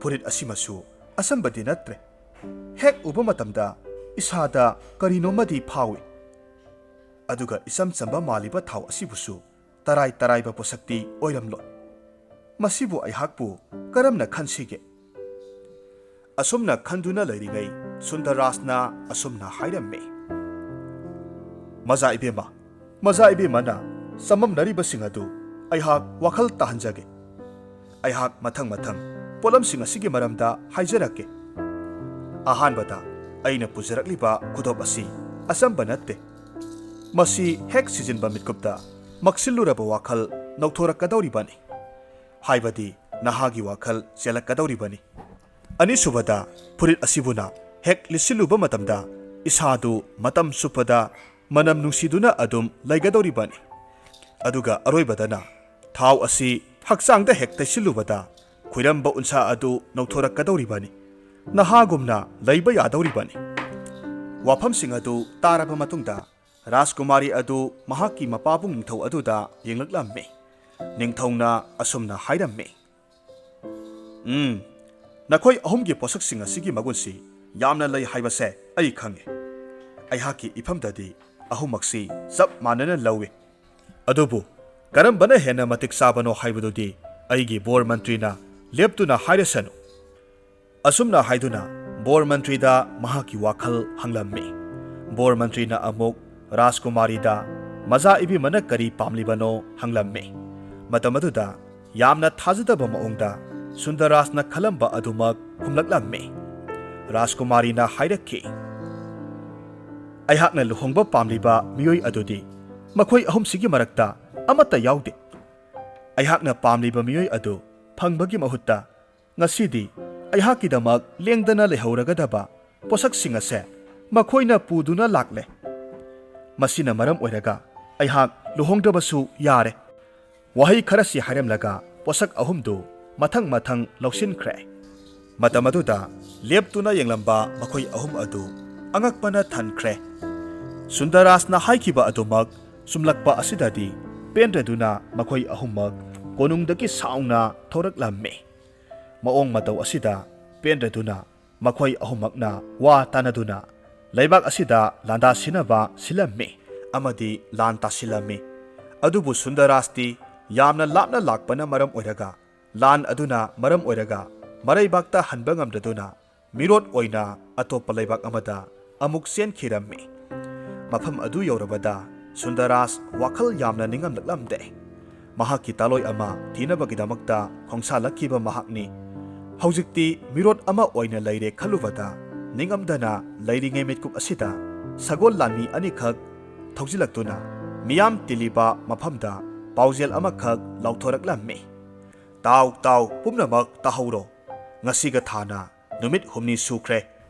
ꯐꯨꯔꯤꯠ ꯑꯁꯤꯃꯁꯨ ꯑꯆꯝꯕꯗꯤ ꯅꯠꯇ꯭ꯔꯦ꯫ ꯍꯦꯛ ꯎꯕ ꯃꯇꯝꯗ ꯏꯁꯥꯗ ꯀꯔꯤꯅꯣꯃꯗꯤ ꯐꯥꯎꯏ꯫ ꯑꯗꯨꯒ ꯏꯆꯝ ꯆꯝꯕ ꯃꯥꯜꯂꯤꯕ ꯊꯥꯎ ꯑꯁꯤꯕꯨꯁꯨ ꯇꯔꯥꯏ ꯇꯔꯥꯏꯕ ꯄꯣꯠꯁꯛꯇꯤ ꯑꯣꯏꯔꯝꯂꯣꯏ꯫ ꯃꯁꯤꯕꯨ ꯑꯩꯍꯥꯛꯄꯨ ꯀꯔꯝꯅ ꯈꯟꯁꯤꯒꯦ? ꯑꯁꯨꯝꯅ ꯈꯟꯗꯨꯅ ꯂꯩꯔꯤꯉꯩ ꯁꯨꯟꯗꯔꯔꯥꯖꯅ ꯑꯁꯨꯝꯅ ꯍꯥꯏꯔꯝꯃꯤ, "ꯃꯖꯥ ꯏꯕꯦꯝꯃ, ꯃꯖꯥ ꯏꯕꯦꯝꯃꯅ ꯆꯃꯝꯅꯔꯤꯕꯁꯤꯡ ꯑꯗꯨ ꯑꯩꯍꯥꯛ ꯋꯥꯈꯜ ꯇꯥꯍꯟꯖꯒꯦ꯫ ꯑꯩꯍꯥꯛ ꯃꯊꯪ ꯃꯊꯪ ꯄꯣꯠꯂꯝꯁꯤꯡ ꯑꯁꯤꯒꯤ ꯃꯔꯝꯗ ꯍꯥꯏꯖꯔꯛꯀꯦ꯫ ꯑꯍꯥꯟꯕꯗ, ꯑꯩꯅ ꯄꯨꯖꯔꯛꯂꯤꯕ ꯈꯨꯗꯣꯞ ꯑꯁꯤ ꯑꯆꯝꯕ ꯅꯠꯇꯦ꯫ ꯃꯁꯤ ꯍꯦꯛ ꯁꯤꯖꯤꯟꯕ ꯃꯤꯠꯀꯨꯞꯇ ꯃꯛꯁꯤꯜꯂꯨꯔꯕ ꯋꯥꯈꯜ ꯅꯧꯊꯣꯔꯛꯀꯗꯧꯔꯤꯕꯅꯤ꯫ ꯍꯥꯏꯕꯗꯤ ꯅꯍꯥꯒꯤ ꯋꯥꯈꯜ ꯆꯦꯜꯂꯛꯀꯗꯧꯔꯤꯕꯅꯤ꯫ ꯑꯅꯤꯁꯨꯕꯗ, ꯐꯨꯔꯤꯠ ꯑꯁꯤꯕꯨꯅ ꯍꯦꯛ ꯂꯤꯠꯁꯤꯜꯂꯨꯕ ꯃꯇꯝꯗ ꯏꯁꯥꯗꯨ ꯃꯇꯝ ꯆꯨꯞꯄꯗ ꯃꯅꯝ ꯅꯨꯡꯁꯤꯗꯨꯅ ꯑꯗꯨꯝ ꯂꯩꯒꯗꯧꯔꯤꯕꯅꯤ꯫ ꯑꯗꯨꯒ ꯑꯔꯣꯏꯕꯗꯅ, ꯊꯥꯎ ꯑꯁꯤ ꯍꯛꯆꯥꯡꯗ ꯍꯦꯛ ꯇꯩꯁꯤꯜꯂꯨꯕꯗ ꯈꯨꯏꯔꯝꯕ ꯎꯟꯁꯥ ꯑꯗꯨ ꯅꯧꯊꯣꯔꯛꯀꯗꯧꯔꯤꯕꯅꯤ꯫ ꯅꯍꯥꯒꯨꯝꯅ ꯂꯩꯕ ꯌꯥꯗꯧꯔꯤꯕꯅꯤ꯫" ꯋꯥꯐꯝꯁꯤꯡ ꯑꯗꯨ ꯇꯥꯔꯕ ꯃꯇꯨꯡꯗ, ꯔꯥꯖꯀꯨꯃꯥꯔꯤ ꯑꯗꯨ ꯃꯍꯥꯛꯀꯤ ꯃꯄꯥꯕꯨꯡ ꯅꯤꯡꯊꯧ ꯑꯗꯨꯗ ꯌꯦꯡꯂꯛꯂꯝꯃꯤ꯫ ꯅꯤꯡꯊꯧꯅ ꯑꯁꯨꯝꯅ ꯍꯥꯏꯔꯝꯃꯤ, "ꯎꯝ, ꯅꯈꯣꯏ ꯑꯍꯨꯝꯒꯤ ꯄꯣꯠꯁꯛꯁꯤꯡ ꯑꯁꯤꯒꯤ ꯃꯒꯨꯟꯁꯤ ꯌꯥꯝꯅ ꯂꯩ ꯍꯥꯏꯕꯁꯦ ꯑꯩ ꯈꯪꯉꯤ꯫ ꯑꯩꯍꯥꯛꯀꯤ ꯏꯐꯝꯗꯗꯤ ꯑꯍꯨꯝꯃꯛꯁꯤ ꯆꯞ ꯃꯥꯟꯅꯅ ꯂꯧꯏ꯫ ꯑꯗꯨꯕꯨ ꯀꯔꯝꯕꯅ ꯍꯦꯟꯅ ꯃꯇꯤꯛ ꯆꯥꯕꯅꯣ ꯍꯥꯏꯕꯗꯨꯗꯤ ꯑꯩꯒꯤ ꯕꯣꯔ ꯃꯟꯇ꯭ꯔꯤꯅ ꯂꯦꯞꯇꯨꯅ ꯍꯥꯏꯔꯁꯅꯨ꯫" ꯑꯁꯨꯝꯅ ꯍꯥꯏꯗꯨꯅ ꯕꯣꯔ ꯃꯟꯇ꯭ꯔꯤꯗ ꯃꯍꯥꯛꯀꯤ ꯋꯥꯈꯜ ꯍꯪꯂꯝꯃꯤ꯫ ꯕꯣꯔ ꯃꯟꯇ꯭ꯔꯤꯅ ꯑꯃꯨꯛ ꯔꯥꯖꯀꯨꯃꯥꯔꯤꯗ ꯃꯖꯥ ꯏꯕꯦꯝꯃꯅ ꯀꯔꯤ ꯄꯥꯝꯂꯤꯕꯅꯣ ꯍꯪꯂꯝꯃꯤ꯫ ꯃꯇꯝ ꯑꯗꯨꯗ ꯌꯥꯝꯅ ꯊꯥꯖꯗꯕ ꯃꯑꯣꯡꯗ ꯁꯨꯟꯗꯔꯔꯥꯖꯅ ꯈꯜꯂꯝꯕ ꯑꯗꯨꯃꯛ ꯈꯨꯝꯂꯛꯂꯝꯃꯤ꯫ ꯔꯥꯖꯀꯨꯃꯥꯔꯤꯅ ꯍꯥꯏꯔꯛꯈꯤ, "ꯑꯩꯍꯥꯛꯅ ꯂꯨꯍꯣꯡꯕ ꯄꯥꯝꯂꯤꯕ ꯃꯤꯑꯣꯏ ꯑꯗꯨꯗꯤ ꯃꯈꯣꯏ ꯑꯍꯨꯝꯁꯤꯒꯤ ꯃꯔꯛꯇ ꯑꯃꯠꯇ ꯌꯥꯎꯗꯦ꯫ ꯑꯩꯍꯥꯛꯅ ꯄꯥꯝꯂꯤꯕ ꯃꯤꯑꯣꯏ ꯑꯗꯨ ꯐꯪꯕꯒꯤ ꯃꯍꯨꯠꯇ ꯉꯁꯤꯗꯤ ꯑꯩꯍꯥꯛꯀꯤꯗꯃꯛ ꯂꯦꯡꯗꯅ ꯂꯩꯍꯧꯔꯒꯗꯕ ꯄꯣꯠꯁꯛꯁꯤꯡ ꯑꯁꯦ ꯃꯈꯣꯏꯅ ꯄꯨꯗꯨꯅ ꯂꯥꯛꯂꯦ꯫ ꯃꯁꯤꯅ ꯃꯔꯝ ꯑꯣꯏꯔꯒ ꯑꯩꯍꯥꯛ ꯂꯨꯍꯣꯡꯗ꯭ꯔꯕꯁꯨ ꯌꯥꯔꯦ꯫" ꯋꯥꯍꯩ ꯈꯔꯁꯤ ꯍꯥꯏꯔꯝꯂꯒ ꯄꯣꯠꯁꯛ ꯑꯍꯨꯝꯗꯨ ꯃꯊꯪ ꯃꯊꯪ ꯂꯧꯁꯤꯟꯈ꯭ꯔꯦ꯫ ꯃꯇꯝ ꯑꯗꯨꯗ ꯂꯦꯞꯇꯨꯅ ꯌꯦꯡꯂꯝꯕ ꯃꯈꯣꯏ ꯑꯍꯨꯝ ꯑꯗꯨ ꯑꯉꯛꯄꯅ ꯊꯟꯈ꯭ꯔꯦ꯫ ꯁꯨꯟꯗꯔꯔꯥꯖꯅ ꯍꯥꯏꯈꯤꯕ ꯑꯗꯨꯃꯛ ꯆꯨꯝꯂꯛꯄ ꯑꯁꯤꯗꯗꯤ ꯄꯦꯟꯗ꯭ꯔꯗꯨꯅ ꯃꯈꯣꯏ ꯑꯍꯨꯝꯃꯛ ꯀꯣꯅꯨꯡꯗꯒꯤ ꯁꯥꯎꯅ ꯊꯣꯔꯛꯂꯝꯃꯤ꯫ ꯃꯑꯣꯡ ꯃꯇꯧ ꯑꯁꯤꯗ ꯄꯦꯟꯗ꯭ꯔꯗꯨꯅ ꯃꯈꯣꯏ ꯑꯍꯨꯝꯃꯛꯅ ꯋꯥ ꯇꯥꯅꯗꯨꯅ ꯂꯩꯕꯥꯛ ꯑꯁꯤꯗ ꯂꯥꯟꯗꯥ ꯁꯤꯟꯅꯕ ꯁꯤꯜꯂꯝꯃꯤ ꯑꯃꯗꯤ ꯂꯥꯟ ꯇꯥꯁꯤꯜꯂꯝꯃꯤ꯫ ꯑꯗꯨꯕꯨ ꯁꯨꯟꯗꯔꯔꯥꯖꯇꯤ ꯌꯥꯝꯅ ꯂꯥꯞꯅ ꯂꯥꯛꯄꯅ ꯃꯔꯝ ꯑꯣꯏꯔꯒ ꯂꯥꯟ ꯑꯗꯨꯅ ꯃꯔꯝ ꯑꯣꯏꯔꯒ ꯃꯔꯩꯕꯥꯛꯇ ꯍꯟꯕ ꯉꯝꯗꯗꯨꯅ ꯃꯤꯔꯣꯠ ꯑꯣꯏꯅ ꯑꯇꯣꯞꯄ ꯂꯩꯕꯥꯛ ꯑꯃꯗ ꯑꯃꯨꯛ ꯆꯦꯟꯈꯤꯔꯝꯃꯤ꯫ ꯃꯐꯝ ꯑꯗꯨ ꯌꯧꯔꯕꯗ ꯁꯨꯟꯗꯔꯥꯖ ꯋꯥꯈꯜ ꯌꯥꯝꯅ ꯅꯤꯡꯉꯝꯂꯛꯂꯝꯗꯦ꯫ ꯃꯍꯥꯛꯀꯤ ꯇꯥꯂꯣꯏ ꯑꯃ ꯊꯤꯅꯕꯒꯤꯗꯃꯛꯇ ꯈꯣꯡꯁꯥꯜꯂꯛꯈꯤꯕ ꯃꯍꯥꯛꯅꯤ꯫ ꯍꯧꯖꯤꯛꯇꯤ ꯃꯤꯔꯣꯠ ꯑꯃ ꯑꯣꯏꯅ ꯂꯩꯔꯦ ꯈꯜꯂꯨꯕꯗ ꯅꯤꯡꯉꯝꯗꯅ ꯂꯩꯔꯤꯉꯩ ꯃꯤꯠꯀꯨꯞ ꯑꯁꯤꯗ ꯁꯒꯣꯜ ꯂꯥꯟꯃꯤ ꯑꯅꯤꯈꯛ ꯊꯧꯖꯤꯜꯂꯛꯇꯨꯅ ꯃꯤꯌꯥꯝ ꯇꯤꯜꯂꯤꯕ ꯃꯐꯝꯗ ꯄꯥꯎꯖꯦꯜ ꯑꯃꯈꯛ ꯂꯥꯎꯊꯣꯔꯛꯂꯝꯃꯤ꯫ "ꯇꯥꯎ, ꯇꯥꯎ, ꯄꯨꯝꯅꯃꯛ ꯇꯥꯍꯧꯔꯣ꯫ ꯉꯁꯤꯒ ꯊꯥꯅ ꯅꯨꯃꯤꯠ ꯍꯨꯝꯅꯤ ꯁꯨꯈ꯭ꯔꯦ꯫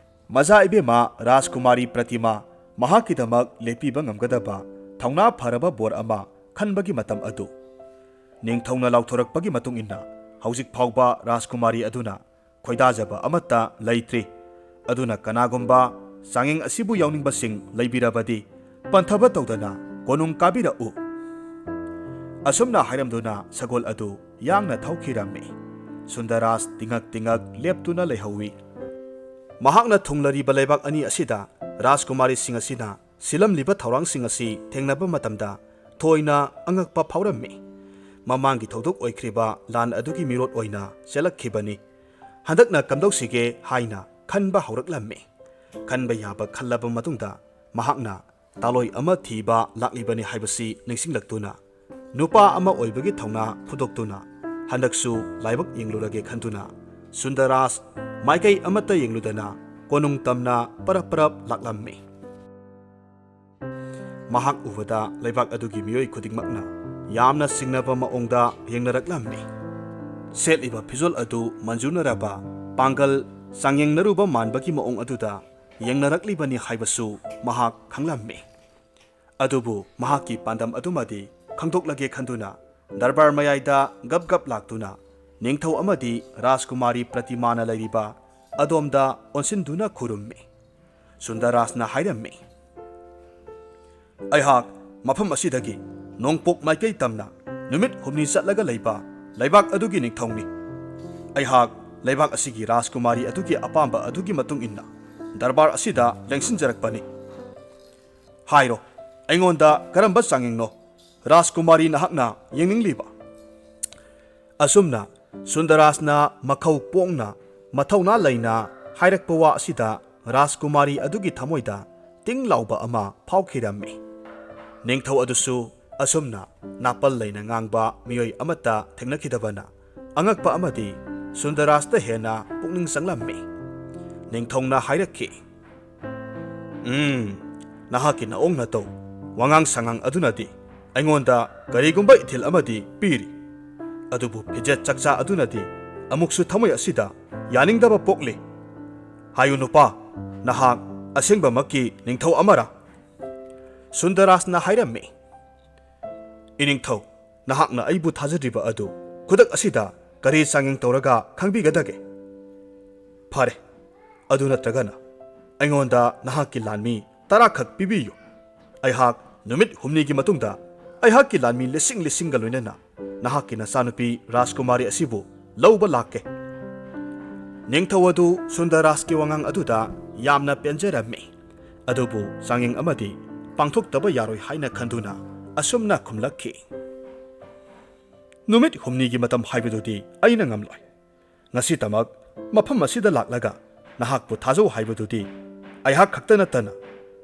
ꯃꯖꯥ ꯏꯕꯦꯝꯃ ꯔꯥꯖꯀꯨꯃꯥꯔꯤ ꯄ꯭ꯔꯇꯤꯃꯥ ꯃꯍꯥꯛꯀꯤꯗꯃꯛ ꯂꯦꯞꯄꯤꯕ ꯉꯝꯒꯗꯕ ꯊꯧꯅꯥ ꯐꯔꯕ ꯕꯣꯔ ꯑꯃ ꯈꯟꯕꯒꯤ ꯃꯇꯝ ꯑꯗꯨ ꯅꯤꯡꯊꯧꯅ ꯂꯥꯎꯊꯣꯔꯛꯄꯒꯤ ꯃꯇꯨꯡ ꯏꯟꯅ ꯍꯧꯖꯤꯛ ꯐꯥꯎꯕ ꯔꯥꯖꯀꯨꯃꯥꯔꯤ ꯑꯗꯨꯅ ꯈꯣꯏꯗꯥꯖꯕ ꯑꯃꯠꯇ ꯂꯩꯇ꯭ꯔꯤ꯫ ꯑꯗꯨꯅ ꯀꯅꯥꯒꯨꯝꯕ ꯆꯥꯡꯌꯦꯡ ꯑꯁꯤꯕꯨ ꯌꯥꯎꯅꯤꯡꯕꯁꯤꯡ ꯂꯩꯕꯤꯔꯕꯗꯤ ꯄꯟꯊꯕ ꯇꯧꯗꯅ ꯀꯣꯅꯨꯡ ꯀꯥꯕꯤꯔꯛꯎ꯫" ꯑꯁꯨꯝꯅ ꯍꯥꯏꯔꯝꯗꯨꯅ ꯁꯒꯣꯜ ꯑꯗꯨ ꯌꯥꯡꯅ ꯊꯧꯈꯤꯔꯝꯃꯤ꯫ ꯁꯨꯟꯗꯔꯥꯖ ꯇꯤꯉꯛ ꯇꯤꯉꯛ ꯂꯦꯞꯇꯨꯅ ꯂꯩꯍꯧꯋꯤ꯫ ꯃꯍꯥꯛꯅ ꯊꯨꯡꯂꯔꯤꯕ ꯂꯩꯕꯥꯛ ꯑꯅꯤ ꯑꯁꯤꯗ ꯔꯥꯖꯀꯨꯃꯥꯔꯤꯁꯤꯡ ꯑꯁꯤꯅ ꯁꯤꯜꯂꯝꯂꯤꯕ ꯊꯧꯔꯥꯡꯁꯤꯡ ꯑꯁꯤ ꯊꯦꯡꯅꯕ ꯃꯇꯝꯗ ꯊꯣꯏꯅ ꯑꯉꯛꯄ ꯐꯥꯎꯔꯝꯃꯤ꯫ ꯃꯃꯥꯡꯒꯤ ꯊꯧꯗꯣꯛ ꯑꯣꯏꯈ꯭ꯔꯤꯕ ꯂꯥꯟ ꯑꯗꯨꯒꯤ ꯃꯤꯔꯣꯠ ꯑꯣꯏꯅ ꯆꯦꯜꯂꯛꯈꯤꯕꯅꯤ꯫ ꯍꯟꯗꯛꯅ ꯀꯝꯗꯧꯁꯤꯒꯦ ꯍꯥꯏꯅ ꯈꯟꯕ ꯍꯧꯔꯛꯂꯝꯃꯤ꯫ ꯈꯟꯕ ꯌꯥꯕ ꯈꯜꯂꯕ ꯃꯇꯨꯡꯗ ꯃꯍꯥꯛꯅ ꯇꯥꯂꯣꯏ ꯑꯃ ꯊꯤꯕ ꯂꯥꯛꯂꯤꯕꯅꯤ ꯍꯥꯏꯕꯁꯤ ꯅꯤꯡꯁꯤꯡꯂꯛꯇꯨꯅ ꯅꯨꯄꯥ ꯑꯃ ꯑꯣꯏꯕꯒꯤ ꯊꯧꯅꯥ ꯐꯨꯗꯣꯛꯇꯨꯅ ꯍꯟꯗꯛꯁꯨ ꯂꯥꯏꯕꯛ ꯌꯦꯡꯂꯨꯔꯒꯦ ꯈꯟꯗꯨꯅ ꯁꯨꯟꯗꯔꯥꯖ ꯃꯥꯏꯀꯩ ꯑꯃꯠꯇ ꯌꯦꯡꯂꯨꯗꯅ ꯀꯣꯅꯨꯡ ꯇꯝꯅ ꯄꯔꯞ ꯄꯔꯞ ꯂꯥꯛꯂꯝꯃꯤ꯫ ꯃꯍꯥꯛ ꯎꯕꯗ ꯂꯩꯕꯥꯛ ꯑꯗꯨꯒꯤ ꯃꯤꯑꯣꯏ ꯈꯨꯗꯤꯡꯃꯛꯅ ꯌꯥꯝꯅ ꯁꯤꯡꯅꯕ ꯃꯑꯣꯡꯗ ꯌꯦꯡꯅꯔꯛꯂꯝꯃꯤ꯫ ꯁꯦꯠꯂꯤꯕ ꯐꯤꯖꯣꯜ ꯑꯗꯨ ꯃꯟꯖꯨꯅꯔꯕ ꯄꯥꯡꯒꯜ ꯆꯥꯡꯌꯦꯡꯅꯔꯨꯕ ꯃꯥꯟꯕꯒꯤ ꯃꯑꯣꯡ ꯑꯗꯨꯗ ꯌꯦꯡꯅꯔꯛꯂꯤꯕꯅꯤ ꯍꯥꯏꯕꯁꯨ ꯃꯍꯥꯛ ꯈꯪꯂꯝꯃꯤ꯫ ꯑꯗꯨꯕꯨ ꯃꯍꯥꯛꯀꯤ ꯄꯥꯟꯗꯝ ꯑꯗꯨꯃꯗꯤ ꯈꯪꯗꯣꯛꯂꯒꯦ ꯈꯟꯗꯨꯅ ꯗꯔꯕꯥꯔ ꯃꯌꯥꯏꯗ ꯒꯞ ꯒꯞ ꯂꯥꯛꯇꯨꯅ ꯅꯤꯡꯊꯧ ꯑꯃꯗꯤ ꯔꯥꯖꯀꯨꯃꯥꯔꯤ ꯄ꯭ꯔꯇꯤꯃꯥꯅ ꯂꯩꯔꯤꯕ ꯑꯗꯣꯝꯗ ꯑꯣꯟꯁꯤꯟꯗꯨꯅ ꯈꯨꯔꯨꯝꯃꯤ꯫ ꯁꯨꯟꯗꯔꯥꯖꯅ ꯍꯥꯏꯔꯝꯃꯤ, "ꯑꯩꯍꯥꯛ ꯃꯐꯝ ꯑꯁꯤꯗꯒꯤ ꯅꯣꯡꯄꯣꯛ ꯃꯥꯏꯀꯩ ꯇꯝꯅ ꯅꯨꯃꯤꯠ ꯍꯨꯝꯅꯤ ꯆꯠꯂꯒ ꯂꯩꯕ ꯂꯩꯕꯥꯛ ꯑꯗꯨꯒꯤ ꯅꯤꯡꯊꯧꯅꯤ꯫ ꯑꯩꯍꯥꯛ ꯂꯩꯕꯥꯛ ꯑꯁꯤꯒꯤ ꯔꯥꯖꯀꯨꯃꯥꯔꯤ ꯑꯗꯨꯒꯤ ꯑꯄꯥꯝꯕ ꯑꯗꯨꯒꯤ ꯃꯇꯨꯡ ꯏꯟꯅ ꯗꯔꯕꯥꯔ ꯑꯁꯤꯗ ꯂꯦꯡꯁꯤꯟꯖꯔꯛꯄꯅꯤ꯫ ꯍꯥꯏꯔꯣ, ꯑꯩꯉꯣꯟꯗ ꯀꯔꯝꯕ ꯆꯥꯡꯌꯦꯡꯅꯣ ꯔꯥꯖꯀꯨꯃꯥꯔꯤ ꯅꯍꯥꯛꯅ ꯌꯦꯡꯅꯤꯡꯂꯤꯕ?" ꯑꯁꯨꯝꯅ ꯁꯨꯟꯗꯔꯥꯖꯅ ꯃꯈꯧ ꯄꯣꯡꯅ, ꯃꯊꯧꯅꯥ ꯂꯩꯅ ꯍꯥꯏꯔꯛꯄ ꯋꯥ ꯑꯁꯤꯗ ꯔꯥꯖꯀꯨꯃꯥꯔꯤ ꯑꯗꯨꯒꯤ ꯊꯃꯣꯏꯗ ꯇꯤꯡ ꯂꯥꯎꯕ ꯑꯃ ꯐꯥꯎꯈꯤꯔꯝꯃꯤ꯫ ꯅꯤꯡꯊꯧ ꯑꯗꯨꯁꯨ ꯑꯁꯨꯝꯅ ꯅꯥꯄꯜ ꯂꯩꯅ ꯉꯥꯡꯕ ꯃꯤꯑꯣꯏ ꯑꯃꯠꯇ ꯊꯦꯡꯅꯈꯤꯗꯕꯅ ꯑꯉꯛꯄ ꯑꯃꯗꯤ ꯁꯨꯟꯗꯔꯥꯖꯇ ꯍꯦꯟꯅ ꯄꯨꯛꯅꯤꯡ ꯆꯪꯂꯝꯃꯤ꯫ ꯅꯤꯡꯊꯧꯅ ꯍꯥꯏꯔꯛꯈꯤ, "ꯎꯝ, ꯅꯍꯥꯛꯀꯤ ꯅꯑꯣꯡ ꯅꯇꯧ, ꯋꯥꯉꯥꯡ ꯁꯉꯥꯡ ꯑꯗꯨꯅꯗꯤ ꯑꯩꯉꯣꯟꯗ ꯀꯔꯤꯒꯨꯝꯕ ꯏꯊꯤꯜ ꯑꯃꯗꯤ ꯄꯤꯔꯤ꯫ ꯑꯗꯨꯕꯨ ꯐꯤꯖꯦꯠ ꯆꯛꯆꯥ ꯑꯗꯨꯅꯗꯤ ꯑꯃꯨꯛꯁꯨ ꯊꯃꯣꯏ ꯑꯁꯤꯗ ꯌꯥꯅꯤꯡꯗꯕ ꯄꯣꯛꯂꯤ꯫ ꯍꯥꯏꯌꯨ ꯅꯨꯄꯥ, ꯅꯍꯥꯛ ꯑꯁꯦꯡꯕꯃꯛꯀꯤ ꯅꯤꯡꯊꯧ ꯑꯃꯔꯥ?" ꯁꯨꯟꯗꯔꯥꯖꯅ ꯍꯥꯏꯔꯝꯃꯤ, "ꯏꯅꯤꯡꯊꯧ, ꯅꯍꯥꯛꯅ ꯑꯩꯕꯨ ꯊꯥꯖꯗ꯭ꯔꯤꯕ ꯑꯗꯨ ꯈꯨꯗꯛ ꯑꯁꯤꯗ ꯀꯔꯤ ꯆꯥꯡꯌꯦꯡ ꯇꯧꯔꯒ ꯈꯪꯕꯤꯒꯗꯒꯦ? ꯐꯔꯦ, ꯑꯗꯨ ꯅꯠꯇ꯭ꯔꯒꯅ ꯑꯩꯉꯣꯟꯗ ꯅꯍꯥꯛꯀꯤ ꯂꯥꯟꯃꯤ ꯇꯔꯥꯈꯛ ꯄꯤꯕꯤꯌꯨ꯫ ꯑꯩꯍꯥꯛ ꯅꯨꯃꯤꯠ ꯍꯨꯝꯅꯤꯒꯤ ꯃꯇꯨꯡꯗ ꯑꯩꯍꯥꯛꯀꯤ ꯂꯥꯟꯃꯤ ꯂꯤꯁꯤꯡ ꯂꯤꯁꯤꯡꯒ ꯂꯣꯏꯅꯅ ꯅꯍꯥꯛꯀꯤ ꯅꯆꯥꯅꯨꯄꯤ ꯔꯥꯖꯀꯨꯃꯥꯔꯤ ꯑꯁꯤꯕꯨ ꯂꯧꯕ ꯂꯥꯛꯀꯦ꯫" ꯅꯤꯡꯊꯧ ꯑꯗꯨ ꯁꯨꯟꯗꯔꯥꯖꯀꯤ ꯋꯥꯉꯥꯡ ꯑꯗꯨꯗ ꯌꯥꯝꯅ ꯄꯦꯟꯖꯔꯝꯃꯤ꯫ ꯑꯗꯨꯕꯨ ꯆꯥꯡꯌꯦꯡ ꯑꯃꯗꯤ ꯄꯥꯡꯊꯣꯛꯇꯕ ꯌꯥꯔꯣꯏ ꯍꯥꯏꯅ ꯈꯟꯗꯨꯅ ꯑꯁꯨꯝꯅ ꯈꯨꯝꯂꯛꯈꯤ, "ꯅꯨꯃꯤꯠ ꯍꯨꯝꯅꯤꯒꯤ ꯃꯇꯝ ꯍꯥꯏꯕꯗꯨꯗꯤ ꯑꯩꯅ ꯉꯝꯂꯣꯏ꯫ ꯉꯁꯤꯇꯃꯛ ꯃꯐꯝ ꯑꯁꯤꯗ ꯂꯥꯛꯂꯒ ꯅꯍꯥꯛꯄꯨ ꯊꯥꯖꯧ ꯍꯥꯏꯕꯗꯨꯗꯤ ꯑꯩꯍꯥꯛ ꯈꯛꯇ ꯅꯠꯇꯅ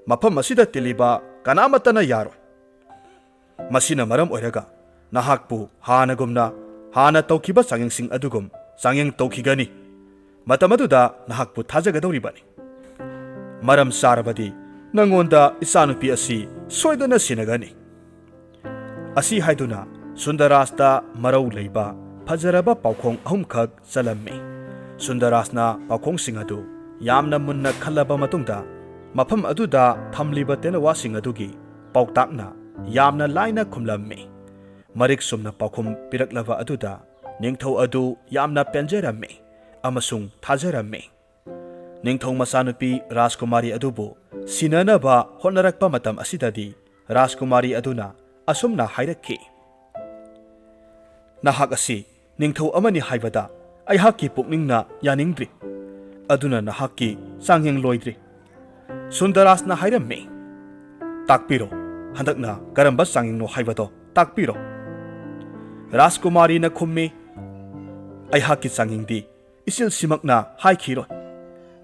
ꯃꯐꯝ ꯑꯁꯤꯗ ꯇꯤꯜꯂꯤꯕ ꯀꯅꯥꯃꯠꯇꯅ ꯌꯥꯔꯣꯏ꯫ ꯃꯁꯤꯅ ꯃꯔꯝ ꯑꯣꯏꯔꯒ ꯅꯍꯥꯛꯄꯨ ꯍꯥꯟꯅꯒꯨꯝꯅ ꯍꯥꯟꯅ ꯇꯧꯈꯤꯕ ꯆꯥꯡꯌꯦꯡꯁꯤꯡ ꯑꯗꯨꯒꯨꯝ ꯆꯥꯡꯌꯦꯡ ꯇꯧꯈꯤꯒꯅꯤ꯫ ꯃꯇꯝ ꯑꯗꯨꯗ ꯅꯍꯥꯛꯄꯨ ꯊꯥꯖꯒꯗꯧꯔꯤꯕꯅꯤ꯫ ꯃꯔꯝ ꯆꯥꯔꯕꯗꯤ ꯅꯉꯣꯟꯗ ꯏꯆꯥꯅꯨꯄꯤ ꯑꯁꯤ ꯁꯣꯏꯗꯅ ꯁꯤꯟꯅꯒꯅꯤ꯫" ꯑꯁꯤ ꯍꯥꯏꯗꯨꯅ ꯁꯨꯟꯗꯔꯥꯖꯇ ꯃꯔꯧ ꯂꯩꯕ ꯐꯖꯔꯕ ꯄꯥꯎꯈꯣꯡ ꯑꯍꯨꯝꯈꯛ ꯆꯜꯂꯝꯃꯤ꯫ ꯁꯨꯟꯗꯔꯥꯖꯅ ꯄꯥꯎꯈꯣꯡꯁꯤꯡ ꯑꯗꯨ ꯌꯥꯝꯅ ꯃꯨꯟꯅ ꯈꯜꯂꯕ ꯃꯇꯨꯡꯗ ꯃꯐꯝ ꯑꯗꯨꯗ ꯊꯝꯂꯤꯕ ꯇꯦꯅꯋꯥꯁꯤꯡ ꯑꯗꯨꯒꯤ ꯄꯥꯎꯇꯥꯛꯅ ꯌꯥꯝꯅ ꯂꯥꯏꯅ ꯈꯨꯝꯂꯝꯃꯤ꯫ ꯃꯔꯤꯛ ꯆꯨꯝꯅ ꯄꯥꯎꯈꯨꯝ ꯄꯤꯔꯛꯂꯕ ꯑꯗꯨꯗ ꯅꯤꯡꯊꯧ ꯑꯗꯨ ꯌꯥꯝꯅ ꯄꯦꯟꯖꯔꯝꯃꯤ ꯑꯃꯁꯨꯡ ꯊꯥꯖꯔꯝꯃꯤ꯫ ꯅꯤꯡꯊꯧ ꯃꯆꯥꯅꯨꯄꯤ ꯔꯥꯖꯀꯨꯃꯥꯔꯤ ꯑꯗꯨꯕꯨ ꯁꯤꯟꯅꯅꯕ ꯍꯣꯠꯅꯔꯛꯄ ꯃꯇꯝ ꯑꯁꯤꯗꯗꯤ ꯔꯥꯖꯀꯨꯃꯥꯔꯤ ꯑꯗꯨꯅ ꯑꯁꯨꯝꯅ ꯍꯥꯏꯔꯛꯈꯤ, "ꯅꯍꯥꯛ ꯑꯁꯤ ꯅꯤꯡꯊꯧ ꯑꯃꯅꯤ ꯍꯥꯏꯕꯗ ꯑꯩꯍꯥꯛꯀꯤ ꯄꯨꯛꯅꯤꯡꯅ ꯌꯥꯅꯤꯡꯗ꯭ꯔꯤ꯫ ꯑꯗꯨꯅ ꯅꯍꯥꯛꯀꯤ ꯆꯥꯡꯌꯦꯡ ꯂꯣꯏꯗ꯭ꯔꯤ꯫" ꯁꯨꯟꯗꯔꯥꯖꯅ ꯍꯥꯏꯔꯝꯃꯤ, "ꯇꯥꯛꯄꯤꯔꯣ, ꯍꯟꯗꯛꯅ ꯀꯔꯝꯕ ꯆꯥꯡꯌꯦꯡꯅꯣ ꯍꯥꯏꯕꯗꯣ ꯇꯥꯛꯄꯤꯔꯣ꯫" ꯔꯥꯖꯀꯨꯃꯥꯔꯤꯅ ꯈꯨꯝꯃꯤ, ꯑꯩꯍꯥꯛꯀꯤ ꯆꯥꯡꯌꯦꯡꯗꯤ ꯏꯆꯤꯜꯁꯤꯃꯛꯅ ꯍꯥꯏꯈꯤꯔꯣꯏ꯫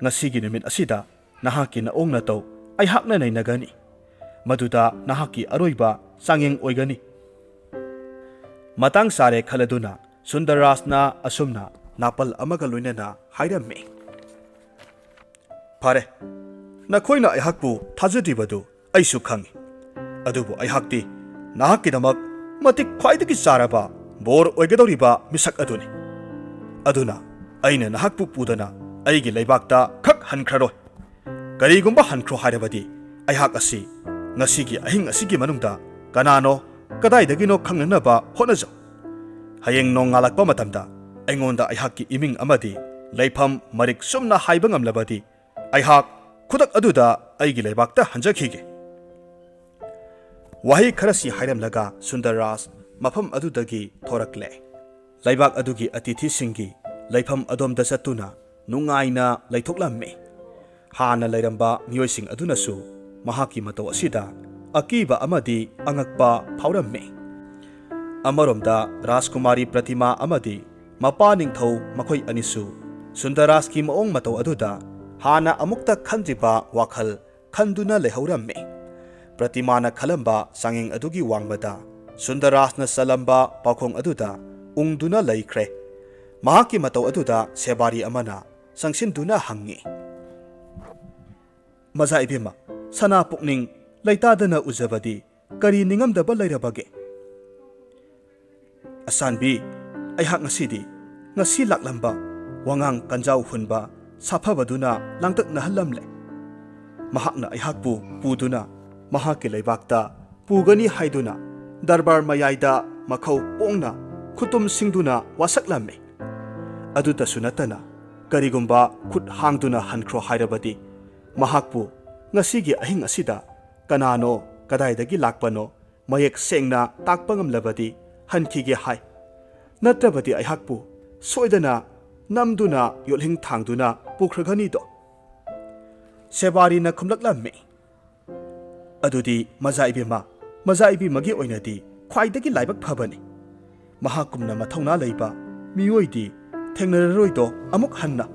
ꯉꯁꯤꯒꯤ ꯅꯨꯃꯤꯠ ꯑꯁꯤꯗ ꯅꯍꯥꯛꯀꯤ ꯅꯑꯣꯡ ꯅꯇꯧ ꯑꯩꯍꯥꯛꯅ ꯅꯩꯅꯒꯅꯤ꯫ ꯃꯗꯨꯗ ꯅꯍꯥꯛꯀꯤ ꯑꯔꯣꯏꯕ ꯆꯥꯡꯌꯦꯡ ꯑꯣꯏꯒꯅꯤ꯫ ꯃꯇꯥꯡ ꯆꯥꯔꯦ ꯈꯜꯂꯗꯨꯅ ꯁꯨꯟꯗꯔꯔꯥꯖꯅ ꯑꯁꯨꯝꯅ ꯅꯥꯄꯜ ꯑꯃꯒ ꯂꯣꯏꯅꯅ ꯍꯥꯏꯔꯝꯃꯤ꯫ ꯐꯔꯦ, ꯅꯈꯣꯏꯅ ꯑꯩꯍꯥꯛꯄꯨ ꯊꯥꯖꯗ꯭ꯔꯤꯕꯗꯨ ꯑꯩꯁꯨ ꯈꯪꯏ꯫ ꯑꯗꯨꯕꯨ ꯑꯩꯍꯥꯛꯇꯤ ꯅꯍꯥꯛꯀꯤꯗꯃꯛ ꯃꯇꯤꯛ ꯈ꯭ꯋꯥꯏꯗꯒꯤ ꯆꯥꯔꯕ ꯕꯣꯔ ꯑꯣꯏꯒꯗꯧꯔꯤꯕ ꯃꯤꯁꯛ ꯑꯗꯨꯅꯤ꯫ ꯑꯗꯨꯅ ꯑꯩꯅ ꯅꯍꯥꯛꯄꯨ ꯄꯨꯗꯅ ꯑꯩꯒꯤ ꯂꯩꯕꯥꯛꯇ ꯈꯛ ꯍꯟꯈ꯭ꯔꯔꯣꯏ꯫ ꯀꯔꯤꯒꯨꯝꯕ ꯍꯟꯈ꯭ꯔꯣ ꯍꯥꯏꯔꯕꯗꯤ ꯑꯩꯍꯥꯛ ꯑꯁꯤ ꯉꯁꯤꯒꯤ ꯑꯍꯤꯡ ꯑꯁꯤꯒꯤ ꯃꯅꯨꯡꯗ ꯀꯅꯥꯅꯣ, ꯀꯗꯥꯏꯗꯒꯤꯅꯣ ꯈꯪꯅꯅꯕ ꯍꯣꯠꯅꯖꯧ꯫ ꯍꯌꯦꯡ ꯅꯣꯡꯉꯥꯜꯂꯛꯄ ꯃꯇꯝꯗ ꯑꯩꯉꯣꯟꯗ ꯑꯩꯍꯥꯛꯀꯤ ꯏꯃꯤꯡ ꯑꯃꯗꯤ ꯂꯩꯐꯝ ꯃꯔꯤꯛ ꯆꯨꯝꯅ ꯍꯥꯏꯕ ꯉꯝꯂꯕꯗꯤ ꯑꯩꯍꯥꯛ ꯈꯨꯗꯛ ꯑꯗꯨꯗ ꯑꯩꯒꯤ ꯂꯩꯕꯥꯛꯇ ꯍꯟꯖꯈꯤꯒꯦ꯫ ꯋꯥꯍꯩ ꯈꯔꯁꯤ ꯍꯥꯏꯔꯝꯂꯒ ꯁꯨꯟꯗꯔ ꯔꯥꯖ ꯃꯐꯝ ꯑꯗꯨꯗꯒꯤ ꯊꯣꯔꯛꯂꯦ꯫ ꯂꯩꯕꯥꯛ ꯑꯗꯨꯒꯤ ꯑꯇꯤꯊꯤꯁꯤꯡꯒꯤ ꯂꯩꯐꯝ ꯑꯗꯣꯝꯗ ꯆꯠꯇꯨꯅ ꯅꯨꯡꯉꯥꯏꯅ ꯂꯩꯊꯣꯛꯂꯝꯃꯤ꯫ ꯍꯥꯟꯅ ꯂꯩꯔꯝꯕ ꯃꯤꯑꯣꯏꯁꯤꯡ ꯑꯗꯨꯅꯁꯨ ꯃꯍꯥꯛꯀꯤ ꯃꯇꯧ ꯑꯁꯤꯗ ꯑꯀꯤꯕ ꯑꯃꯗꯤ ꯑꯉꯛꯄ ꯐꯥꯎꯔꯝꯃꯤ꯫ ꯑꯃꯔꯣꯝꯗ ꯔꯥꯖꯀꯨꯃꯥꯔꯤ ꯄ꯭ꯔꯇꯤꯃꯥ ꯑꯃꯗꯤ ꯃꯄꯥ ꯅꯤꯡꯊꯧ ꯃꯈꯣꯏ ꯑꯅꯤꯁꯨ ꯁꯨꯟꯗꯔ ꯔꯥꯖꯀꯤ ꯃꯑꯣꯡ ꯃꯇꯧ ꯑꯗꯨꯗ ꯍꯥꯟꯅ ꯑꯃꯨꯛꯇ ꯈꯟꯗ꯭ꯔꯤꯕ ꯋꯥꯈꯜ ꯈꯟꯗꯨꯅ ꯂꯩꯍꯧꯔꯝꯃꯤ꯫ ꯄ꯭ꯔꯇꯤꯃꯥꯅ ꯈꯜꯂꯝꯕ ꯆꯥꯡꯌꯦꯡ ꯑꯗꯨꯒꯤ ꯋꯥꯡꯃꯗ ꯁꯨꯟꯗꯔ ꯔꯥꯖꯅ ꯆꯜꯂꯝꯕ ꯄꯥꯎꯈꯣꯡ ꯑꯗꯨꯗ ꯎꯪꯗꯨꯅ ꯂꯩꯈ꯭ꯔꯦ꯫ ꯃꯍꯥꯛꯀꯤ ꯃꯇꯧ ꯑꯗꯨꯗ ꯁꯦꯕꯥꯔꯤ ꯑꯃꯅ ꯆꯪꯁꯤꯟꯗꯨꯅ ꯍꯪꯉꯤ, "ꯃꯖꯥ ꯏꯕꯦꯝꯃ, ꯁꯅꯥ ꯄꯨꯛꯅꯤꯡ ꯂꯩꯇꯥꯗꯅ ꯎꯖꯕꯗꯤ ꯀꯔꯤ ꯅꯤꯡꯉꯝꯗꯕ ꯂꯩꯔꯕꯒꯦ?" "ꯑꯁꯥꯟꯕꯤ, ꯑꯩꯍꯥꯛ ꯉꯁꯤꯗꯤ ꯉꯁꯤ ꯂꯥꯛꯂꯝꯕ ꯋꯥꯉꯥꯡ ꯀꯟꯖꯥꯎ ꯍꯨꯟꯕ ꯁꯥꯐꯕꯗꯨꯅ ꯂꯥꯡꯇꯛꯅꯍꯜꯂꯝꯂꯦ꯫ ꯃꯍꯥꯛꯅ ꯑꯩꯍꯥꯛꯄꯨ ꯄꯨꯗꯨꯅ ꯃꯍꯥꯛꯀꯤ ꯂꯩꯕꯥꯛꯇ ꯄꯨꯒꯅꯤ ꯍꯥꯏꯗꯨꯅ ꯗꯔꯕꯥꯔ ꯃꯌꯥꯏꯗ ꯃꯈꯧ ꯄꯣꯡꯅ ꯈꯨꯇꯨꯝ ꯁꯤꯡꯗꯨꯅ ꯋꯥꯁꯛꯂꯝꯃꯤ꯫ ꯑꯗꯨꯇꯁꯨ ꯅꯠꯇꯅ ꯀꯔꯤꯒꯨꯝꯕ ꯈꯨꯠ ꯍꯥꯡꯗꯨꯅ ꯍꯟꯈ꯭ꯔꯣ ꯍꯥꯏꯔꯕꯗꯤ ꯃꯍꯥꯛꯄꯨ ꯉꯁꯤꯒꯤ ꯑꯍꯤꯡ ꯑꯁꯤꯗ ꯀꯅꯥꯅꯣ, ꯀꯗꯥꯏꯗꯒꯤ ꯂꯥꯛꯄꯅꯣ ꯃꯌꯦꯛ ꯁꯦꯡꯅ ꯇꯥꯛꯄ ꯉꯝꯂꯕꯗꯤ ꯍꯟꯈꯤꯒꯦ ꯍꯥꯏ꯫ ꯅꯠꯇ꯭ꯔꯕꯗꯤ ꯑꯩꯍꯥꯛꯄꯨ ꯁꯣꯏꯗꯅ ꯅꯝꯗꯨꯅ ꯌꯣꯠꯂꯤꯡ ꯊꯥꯡꯗꯨꯅ ꯄꯨꯈ꯭ꯔꯒꯅꯤꯗꯣ꯫" ꯁꯦꯕꯥꯔꯤꯅ ꯈꯨꯝꯂꯛꯂꯝꯃꯤ, "ꯑꯗꯨꯗꯤ ꯃꯖꯥ ꯏꯕꯦꯝꯃ, ꯃꯖꯥ ꯏꯕꯦꯝꯃꯒꯤ ꯑꯣꯏꯅꯗꯤ ꯈ꯭ꯋꯥꯏꯗꯒꯤ ꯂꯥꯏꯕꯛ ꯐꯕꯅꯤ꯫ ꯃꯍꯥꯛꯀꯨꯝꯅ ꯃꯊꯧꯅꯥ ꯂꯩꯕ ꯃꯤꯑꯣꯏꯗꯤ ꯊꯦꯡꯅꯔꯔꯣꯏꯗꯣ ꯑꯃꯨꯛ ꯍꯟꯅ꯫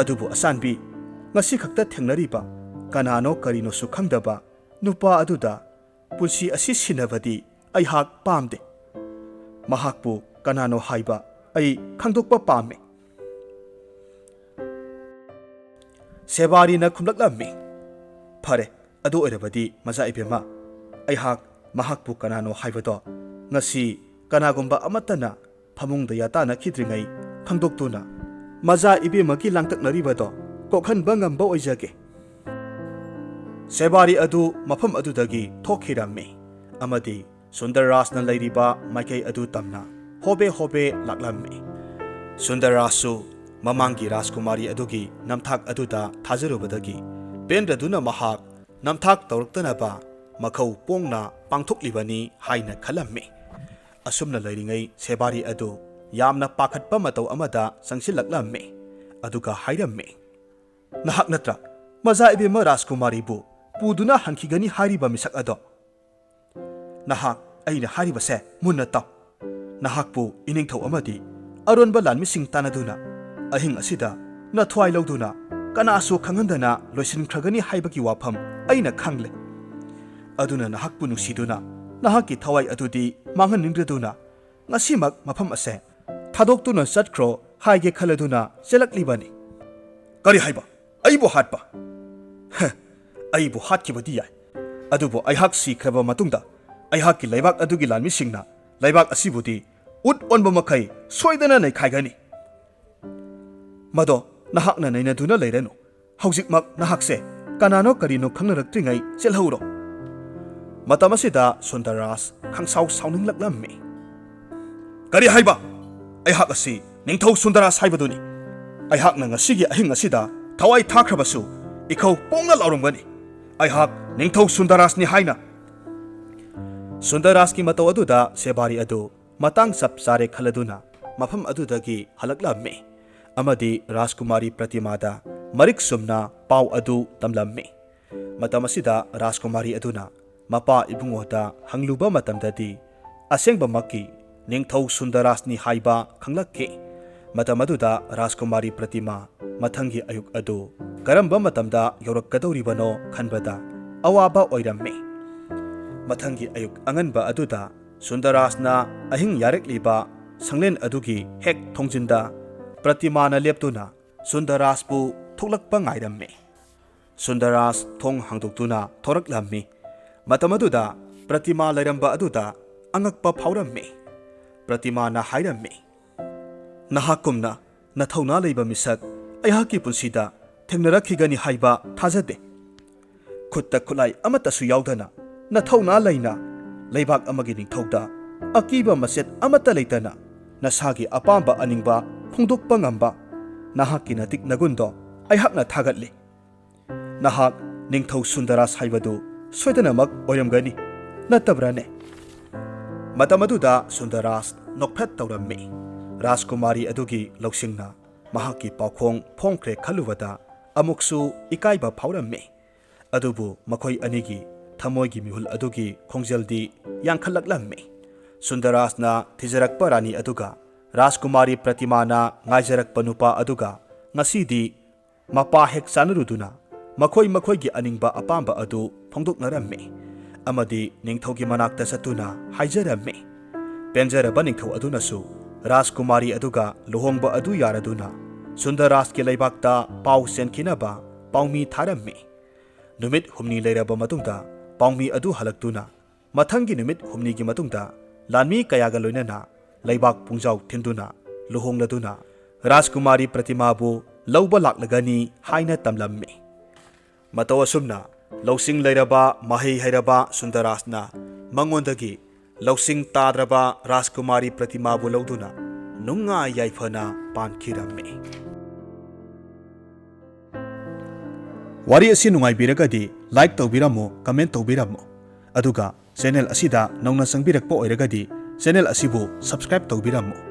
ꯑꯗꯨꯕꯨ ꯑꯁꯥꯟꯕꯤ, ꯉꯁꯤ ꯈꯛꯇ ꯊꯦꯡꯅꯔꯤꯕ ꯀꯅꯥꯅꯣ ꯀꯔꯤꯅꯣꯁꯨ ꯈꯪꯗꯕ ꯅꯨꯄꯥ ꯑꯗꯨꯗ ꯄꯨꯟꯁꯤ ꯑꯁꯤ ꯁꯤꯟꯅꯕꯗꯤ ꯑꯩꯍꯥꯛ ꯄꯥꯝꯗꯦ꯫ ꯃꯍꯥꯛꯄꯨ ꯀꯅꯥꯅꯣ ꯍꯥꯏꯕ ꯑꯩ ꯈꯪꯗꯣꯛꯄ ꯄꯥꯝꯃꯤ꯫ ꯁꯦꯕꯥꯔꯤꯅ ꯈꯨꯝꯂꯛꯂꯝꯃꯤ, "ꯐꯔꯦ, ꯑꯗꯨ ꯑꯣꯏꯔꯕꯗꯤ ꯃꯖꯥ ꯏꯕꯦꯝꯃ, ꯑꯩꯍꯥꯛ ꯃꯍꯥꯛꯄꯨ ꯀꯅꯥꯅꯣ ꯍꯥꯏꯕꯗꯣ ꯉꯁꯤ ꯀꯅꯥꯒꯨꯝꯕ ꯑꯃꯠꯇꯅ ꯐꯃꯨꯡꯗ ꯌꯥꯇꯥꯅꯈꯤꯗ꯭ꯔꯤꯉꯩ ꯈꯪꯗꯣꯛꯇꯨꯅ ꯃꯖꯥ ꯏꯕꯦꯝꯃꯒꯤ ꯂꯥꯡꯇꯛꯅꯔꯤꯕꯗꯣ ꯀꯣꯛꯍꯟꯕ ꯉꯝꯕ ꯑꯣꯏꯖꯒꯦ꯫" ꯁꯦꯕꯥꯔꯤ ꯑꯗꯨ ꯃꯐꯝ ꯑꯗꯨꯗꯒꯤ ꯊꯣꯛꯈꯤꯔꯝꯃꯤ ꯑꯃꯗꯤ ꯁꯨꯟꯗꯔ ꯔꯥꯖꯅ ꯂꯩꯔꯤꯕ ꯃꯥꯏꯀꯩ ꯑꯗꯨ ꯇꯝꯅ ꯍꯣꯕꯦ ꯍꯣꯕꯦ ꯂꯥꯛꯂꯝꯃꯤ꯫ ꯁꯨꯟꯗꯔ ꯔꯥꯖꯁꯨ ꯃꯃꯥꯡꯒꯤ ꯔꯥꯖꯀꯨꯃꯥꯔꯤ ꯑꯗꯨꯒꯤ ꯅꯝꯊꯥꯛ ꯑꯗꯨꯗ ꯊꯥꯖꯔꯨꯕꯗꯒꯤ ꯄꯦꯟꯗ꯭ꯔꯗꯨꯅ ꯃꯍꯥꯛ ꯅꯝꯊꯥꯛ ꯇꯧꯔꯛꯇꯅꯕ ꯃꯈꯧ ꯄꯣꯡꯅ ꯄꯥꯡꯊꯣꯛꯂꯤꯕꯅꯤ ꯍꯥꯏꯅ ꯈꯜꯂꯝꯃꯤ꯫ ꯑꯁꯨꯝꯅ ꯂꯩꯔꯤꯉꯩ ꯁꯦꯕꯥꯔꯤ ꯑꯗꯨ ꯌꯥꯝꯅ ꯄꯥꯈꯠꯄ ꯃꯇꯧ ꯑꯃꯗ ꯆꯪꯁꯤꯜꯂꯛꯂꯝꯃꯤ꯫ ꯑꯗꯨꯒ ꯍꯥꯏꯔꯝꯃꯤ, "ꯅꯍꯥꯛ ꯅꯠꯇ꯭ꯔꯥ ꯃꯖꯥ ꯏꯕꯦꯝꯃ ꯔꯥꯖꯀꯨꯃꯥꯔꯤꯕꯨ ꯄꯨꯗꯨꯅ ꯍꯟꯈꯤꯒꯅꯤ ꯍꯥꯏꯔꯤꯕ ꯃꯤꯁꯛ ꯑꯗꯣ? ꯅꯍꯥꯛ ꯑꯩꯅ ꯍꯥꯏꯔꯤꯕꯁꯦ ꯃꯨꯟꯅ ꯇꯥꯎ꯫ ꯅꯍꯥꯛꯄꯨ ꯏꯅꯤꯡꯊꯧ ꯑꯃꯗꯤ ꯑꯔꯣꯟꯕ ꯂꯥꯟꯃꯤꯁꯤꯡ ꯇꯥꯟꯅꯗꯨꯅ ꯑꯍꯤꯡ ꯑꯁꯤꯗ ꯅꯊ꯭ꯋꯥꯏ ꯂꯧꯗꯨꯅ ꯀꯅꯥꯁꯨ ꯈꯪꯍꯟꯗꯅ ꯂꯣꯏꯁꯤꯟꯈ꯭ꯔꯒꯅꯤ ꯍꯥꯏꯕꯒꯤ ꯋꯥꯐꯝ ꯑꯩꯅ ꯈꯪꯂꯦ꯫ ꯑꯗꯨꯅ ꯅꯍꯥꯛꯄꯨ ꯅꯨꯡꯁꯤꯗꯨꯅ ꯅꯍꯥꯛꯀꯤ ꯊꯋꯥꯏ ꯑꯗꯨꯗꯤ ꯃꯥꯡꯍꯟꯅꯤꯡꯗ꯭ꯔꯗꯨꯅ ꯉꯁꯤꯃꯛ ꯃꯐꯝ ꯑꯁꯦ ꯊꯥꯗꯣꯛꯇꯨꯅ ꯆꯠꯈ꯭ꯔꯣ ꯍꯥꯏꯒꯦ ꯈꯜꯂꯗꯨꯅ ꯆꯦꯜꯂꯛꯂꯤꯕꯅꯤ꯫" "ꯀꯔꯤ ꯍꯥꯏꯕ? ꯑꯩꯕꯨ ꯍꯥꯠꯄ? ꯍ, ꯑꯩꯕꯨ ꯍꯥꯠꯈꯤꯕꯗꯤ ꯌꯥꯏ, ꯑꯗꯨꯕꯨ ꯑꯩꯍꯥꯛ ꯁꯤꯈ꯭ꯔꯕ ꯃꯇꯨꯡꯗ ꯑꯩꯍꯥꯛꯀꯤ ꯂꯩꯕꯥꯛ ꯑꯗꯨꯒꯤ ꯂꯥꯟꯃꯤꯁꯤꯡꯅ ꯂꯩꯕꯥꯛ ꯑꯁꯤꯕꯨꯗꯤ ꯎꯠ ꯑꯣꯟꯕ ꯃꯈꯩ ꯁꯣꯏꯗꯅ ꯅꯩꯈꯥꯏꯒꯅꯤ꯫ ꯃꯗꯣ ꯅꯍꯥꯛꯅ ꯅꯩꯅꯗꯨꯅ ꯂꯩꯔꯅꯨ꯫ ꯍꯧꯖꯤꯛꯃꯛ ꯅꯍꯥꯛꯁꯦ ꯀꯅꯥꯅꯣ ꯀꯔꯤꯅꯣ ꯈꯪꯅꯔꯛꯇ꯭ꯔꯤꯉꯩ ꯆꯦꯜꯍꯧꯔꯣ꯫" ꯃꯇꯝ ꯑꯁꯤꯗ ꯁꯨꯟꯗꯔ ꯔꯥꯖ ꯈꯪꯁꯥꯎ ꯁꯥꯎꯅꯤꯡꯂꯛꯂꯝꯃꯤ꯫ "ꯀꯔꯤ ꯍꯥꯏꯕ? ꯑꯩꯍꯥꯛ ꯑꯁꯤ ꯅꯤꯡꯊꯧ ꯁꯨꯟꯗꯔ ꯔꯥꯖ ꯍꯥꯏꯕꯗꯨꯅꯤ꯫ ꯑꯩꯍꯥꯛꯅ ꯉꯁꯤꯒꯤ ꯑꯍꯤꯡ ꯑꯁꯤꯗ ꯊꯋꯥꯏ ꯊꯥꯈ꯭ꯔꯕꯁꯨ ꯏꯈꯧ ꯄꯣꯡꯅ ꯂꯥꯎꯔꯝꯒꯅꯤ꯫ ꯑꯩꯍꯥꯛ ꯅꯤꯡꯊꯧ ꯁꯨꯟꯗꯔ ꯔꯥꯖꯅꯤ ꯍꯥꯏꯅ꯫" ꯁꯨꯟꯗꯔ ꯔꯥꯖꯀꯤ ꯃꯇꯧ ꯑꯗꯨꯗ ꯁꯦꯕꯥꯔꯤ ꯑꯗꯨ ꯃꯇꯥꯡ ꯆꯞ ꯆꯥꯔꯦ ꯈꯜꯂꯗꯨꯅ ꯃꯐꯝ ꯑꯗꯨꯗꯒꯤ ꯍꯜꯂꯛꯂꯝꯃꯤ ꯑꯃꯗꯤ ꯔꯥꯖꯀꯨꯃꯥꯔꯤ ꯄ꯭ꯔꯇꯤꯃꯥꯗ ꯃꯔꯤꯛ ꯆꯨꯝꯅ ꯄꯥꯎ ꯑꯗꯨ ꯇꯝꯂꯝꯃꯤ꯫ ꯃꯇꯝ ꯑꯁꯤꯗ ꯔꯥꯖꯀꯨꯃꯥꯔꯤ ꯑꯗꯨꯅ ꯃꯄꯥ ꯏꯕꯨꯡꯉꯣꯗ ꯍꯪꯂꯨꯕ ꯃꯇꯝꯗꯗꯤ ꯑꯁꯦꯡꯕꯃꯛꯀꯤ ꯅꯤꯡꯊꯧ ꯁꯨꯟꯗꯔꯥꯖꯅꯤ ꯍꯥꯏꯕ ꯈꯪꯂꯛꯈꯤ꯫ ꯃꯇꯝ ꯑꯗꯨꯗ ꯔꯥꯖꯀꯨꯃꯥꯔꯤ ꯄ꯭ꯔꯇꯤꯃꯥ ꯃꯊꯪꯒꯤ ꯑꯌꯨꯛ ꯑꯗꯨ ꯀꯔꯝꯕ ꯃꯇꯝꯗ ꯌꯧꯔꯛꯀꯗꯧꯔꯤꯕꯅꯣ ꯈꯟꯕꯗ ꯑꯋꯥꯕ ꯑꯣꯏꯔꯝꯃꯤ꯫ ꯃꯊꯪꯒꯤ ꯑꯌꯨꯛ ꯑꯉꯟꯕ ꯑꯗꯨꯗ ꯁꯨꯟꯗꯔꯥꯖꯅ ꯑꯍꯤꯡ ꯌꯥꯔꯛꯂꯤꯕ ꯁꯪꯂꯦꯟ ꯑꯗꯨꯒꯤ ꯍꯦꯛ ꯊꯣꯡꯖꯤꯟꯗ ꯄ꯭ꯔꯇꯤꯃꯥꯅ ꯂꯦꯞꯇꯨꯅ ꯁꯨꯟꯗꯔꯥꯖꯄꯨ ꯊꯣꯛꯂꯛꯄ ꯉꯥꯏꯔꯝꯃꯤ꯫ ꯁꯨꯟꯗꯔꯥꯖ ꯊꯣꯡ ꯍꯥꯡꯗꯣꯛꯇꯨꯅ ꯊꯣꯔꯛꯂꯝꯃꯤ꯫ ꯃꯇꯝ ꯑꯗꯨꯗ ꯄ꯭ꯔꯇꯤꯃꯥ ꯂꯩꯔꯝꯕ ꯑꯗꯨꯗ ꯑꯉꯛꯄ ꯐꯥꯎꯔꯝꯃꯤ꯫ ꯄ꯭ꯔꯇꯤꯃꯥꯅ ꯍꯥꯏꯔꯝꯃꯤ, "ꯅꯍꯥꯛꯀꯨꯝꯅ ꯅꯊꯧꯅꯥ ꯂꯩꯕ ꯃꯤꯁꯛ ꯑꯩꯍꯥꯛꯀꯤ ꯄꯨꯟꯁꯤꯗ ꯊꯦꯡꯅꯔꯛꯈꯤꯒꯅꯤ ꯍꯥꯏꯕ ꯊꯥꯖꯗꯦ꯫ ꯈꯨꯠꯇ ꯈꯨꯠꯂꯥꯏ ꯑꯃꯠꯇꯁꯨ ꯌꯥꯎꯗꯅ ꯅꯊꯧꯅꯥ ꯂꯩꯅ ꯂꯩꯕꯥꯛ ꯑꯃꯒꯤ ꯅꯤꯡꯊꯧꯗ ꯑꯀꯤꯕ ꯃꯆꯦꯠ ꯑꯃꯠꯇ ꯂꯩꯇꯅ ꯅꯁꯥꯒꯤ ꯑꯄꯥꯝꯕ ꯑꯅꯤꯡꯕ ꯐꯣꯡꯗꯣꯛꯄ ꯉꯝꯕ ꯅꯍꯥꯛꯀꯤ ꯅꯇꯤꯛ ꯅꯒꯨꯟꯗꯣ ꯑꯩꯍꯥꯛꯅ ꯊꯥꯒꯠꯂꯤ꯫ ꯅꯍꯥꯛ ꯅꯤꯡꯊꯧ ꯁꯨꯟꯗꯔꯥꯖ ꯍꯥꯏꯕꯗꯨ ꯁꯣꯏꯗꯅꯃꯛ ꯑꯣꯏꯔꯝꯒꯅꯤ, ꯅꯠꯇꯕ꯭ꯔꯥꯅꯦ?" ꯃꯇꯝ ꯑꯗꯨꯗ ꯁꯨꯟꯗꯔꯥꯖ ꯅꯣꯛꯐꯦꯠ ꯇꯧꯔꯝꯃꯤ꯫ ꯔꯥꯖꯀꯨꯃꯥꯔꯤ ꯑꯗꯨꯒꯤ ꯂꯧꯁꯤꯡꯅ ꯃꯍꯥꯛꯀꯤ ꯄꯥꯎꯈꯣꯡ ꯐꯣꯡꯈ꯭ꯔꯦ ꯈꯜꯂꯨꯕꯗ ꯑꯃꯨꯛꯁꯨ ꯏꯀꯥꯏꯕ ꯐꯥꯎꯔꯝꯃꯤ꯫ ꯑꯗꯨꯕꯨ ꯃꯈꯣꯏ ꯑꯅꯤꯒꯤ ꯊꯃꯣꯏꯒꯤ ꯃꯤꯍꯨꯜ ꯑꯗꯨꯒꯤ ꯈꯣꯡꯖꯦꯜꯗꯤ ꯌꯥꯡꯈꯠꯂꯛꯂꯝꯃꯤ꯫ ꯁꯨꯟꯗꯔꯥꯖꯅ ꯊꯤꯖꯔꯛꯄ ꯔꯥꯅꯤ ꯑꯗꯨꯒ ꯔꯥꯖꯀꯨꯃꯥꯔꯤ ꯄ꯭ꯔꯇꯤꯃꯥꯅ ꯉꯥꯏꯖꯔꯛꯄ ꯅꯨꯄꯥ ꯑꯗꯨꯒ ꯉꯁꯤꯗꯤ ꯃꯄꯥ ꯍꯦꯛ ꯆꯥꯅꯔꯨꯗꯨꯅ ꯃꯈꯣꯏ ꯃꯈꯣꯏꯒꯤ ꯑꯅꯤꯡꯕ ꯑꯄꯥꯝꯕ ꯑꯗꯨ ꯐꯣꯡꯗꯣꯛꯅꯔꯝꯃꯤ ꯑꯃꯗꯤ ꯅꯤꯡꯊꯧꯒꯤ ꯃꯅꯥꯛꯇ ꯆꯠꯇꯨꯅ ꯍꯥꯏꯖꯔꯝꯃꯤ, ꯄꯦꯟꯖꯔꯕ ꯅꯤꯡꯊꯧ ꯑꯗꯨꯅꯁꯨ ꯔꯥꯖꯀꯨꯃꯥꯔꯤ ꯑꯗꯨꯒ ꯂꯨꯍꯣꯡꯕ ꯑꯗꯨ ꯌꯥꯔꯗꯨꯅ ꯁꯨꯟꯗꯔꯥꯖꯀꯤ ꯂꯩꯕꯥꯛꯇ ꯄꯥꯎ ꯆꯦꯟꯈꯤꯅꯕ ꯄꯥꯎꯃꯤ ꯊꯥꯔꯝꯃꯤ꯫ ꯅꯨꯃꯤꯠ ꯍꯨꯝꯅꯤ ꯂꯩꯔꯕ ꯃꯇꯨꯡꯗ ꯄꯥꯎꯃꯤ ꯑꯗꯨ ꯍꯜꯂꯛꯇꯨꯅ ꯃꯊꯪꯒꯤ ꯅꯨꯃꯤꯠ ꯍꯨꯝꯅꯤꯒꯤ ꯃꯇꯨꯡꯗ ꯂꯥꯟꯃꯤ ꯀꯌꯥꯒ ꯂꯣꯏꯅꯅ ꯂꯩꯕꯥꯛ ꯄꯨꯡꯖꯥꯎ ꯊꯤꯟꯗꯨꯅ ꯂꯨꯍꯣꯡꯂꯗꯨꯅ ꯔꯥꯖꯀꯨꯃꯥꯔꯤ ꯄ꯭ꯔꯇꯤꯃꯥꯕꯨ ꯂꯧꯕ ꯂꯥꯛꯂꯒꯅꯤ ꯍꯥꯏꯅ ꯇꯝꯂꯝꯃꯤ꯫ ꯃꯇꯧ ꯑꯁꯨꯝꯅ ꯂꯧꯁꯤꯡ ꯂꯩꯔꯕ ꯃꯍꯩ ꯍꯩꯔꯕ ꯁꯨꯟꯗꯔꯥꯖꯅ ꯃꯉꯣꯟꯗꯒꯤ ꯂꯧꯁꯤꯡ ꯇꯥꯗ꯭ꯔꯕ ꯔꯥꯖꯀꯨꯃꯥꯔꯤ ꯄ꯭ꯔꯇꯤꯃꯥꯕꯨ ꯂꯧꯗꯨꯅ ꯅꯨꯡꯉꯥꯏ ꯌꯥꯏꯐꯅ ꯄꯥꯟꯈꯤꯔꯝꯃꯤ꯫ ꯋꯥꯔꯤ ꯑꯁꯤ ꯅꯨꯡꯉꯥꯏꯕꯤꯔꯒꯗꯤ like ꯇꯧꯕꯤꯔꯝꯃꯨ, comment ꯇꯧꯕꯤꯔꯝꯃꯨ, ꯑꯗꯨꯒ channel ꯑꯁꯤꯗ ꯅꯧꯅ ꯆꯪꯕꯤꯔꯛꯄ ꯑꯣꯏꯔꯒꯗꯤ channel ꯑꯁꯤꯕꯨ subscribe ꯇꯧꯕꯤꯔꯝꯃꯨ꯫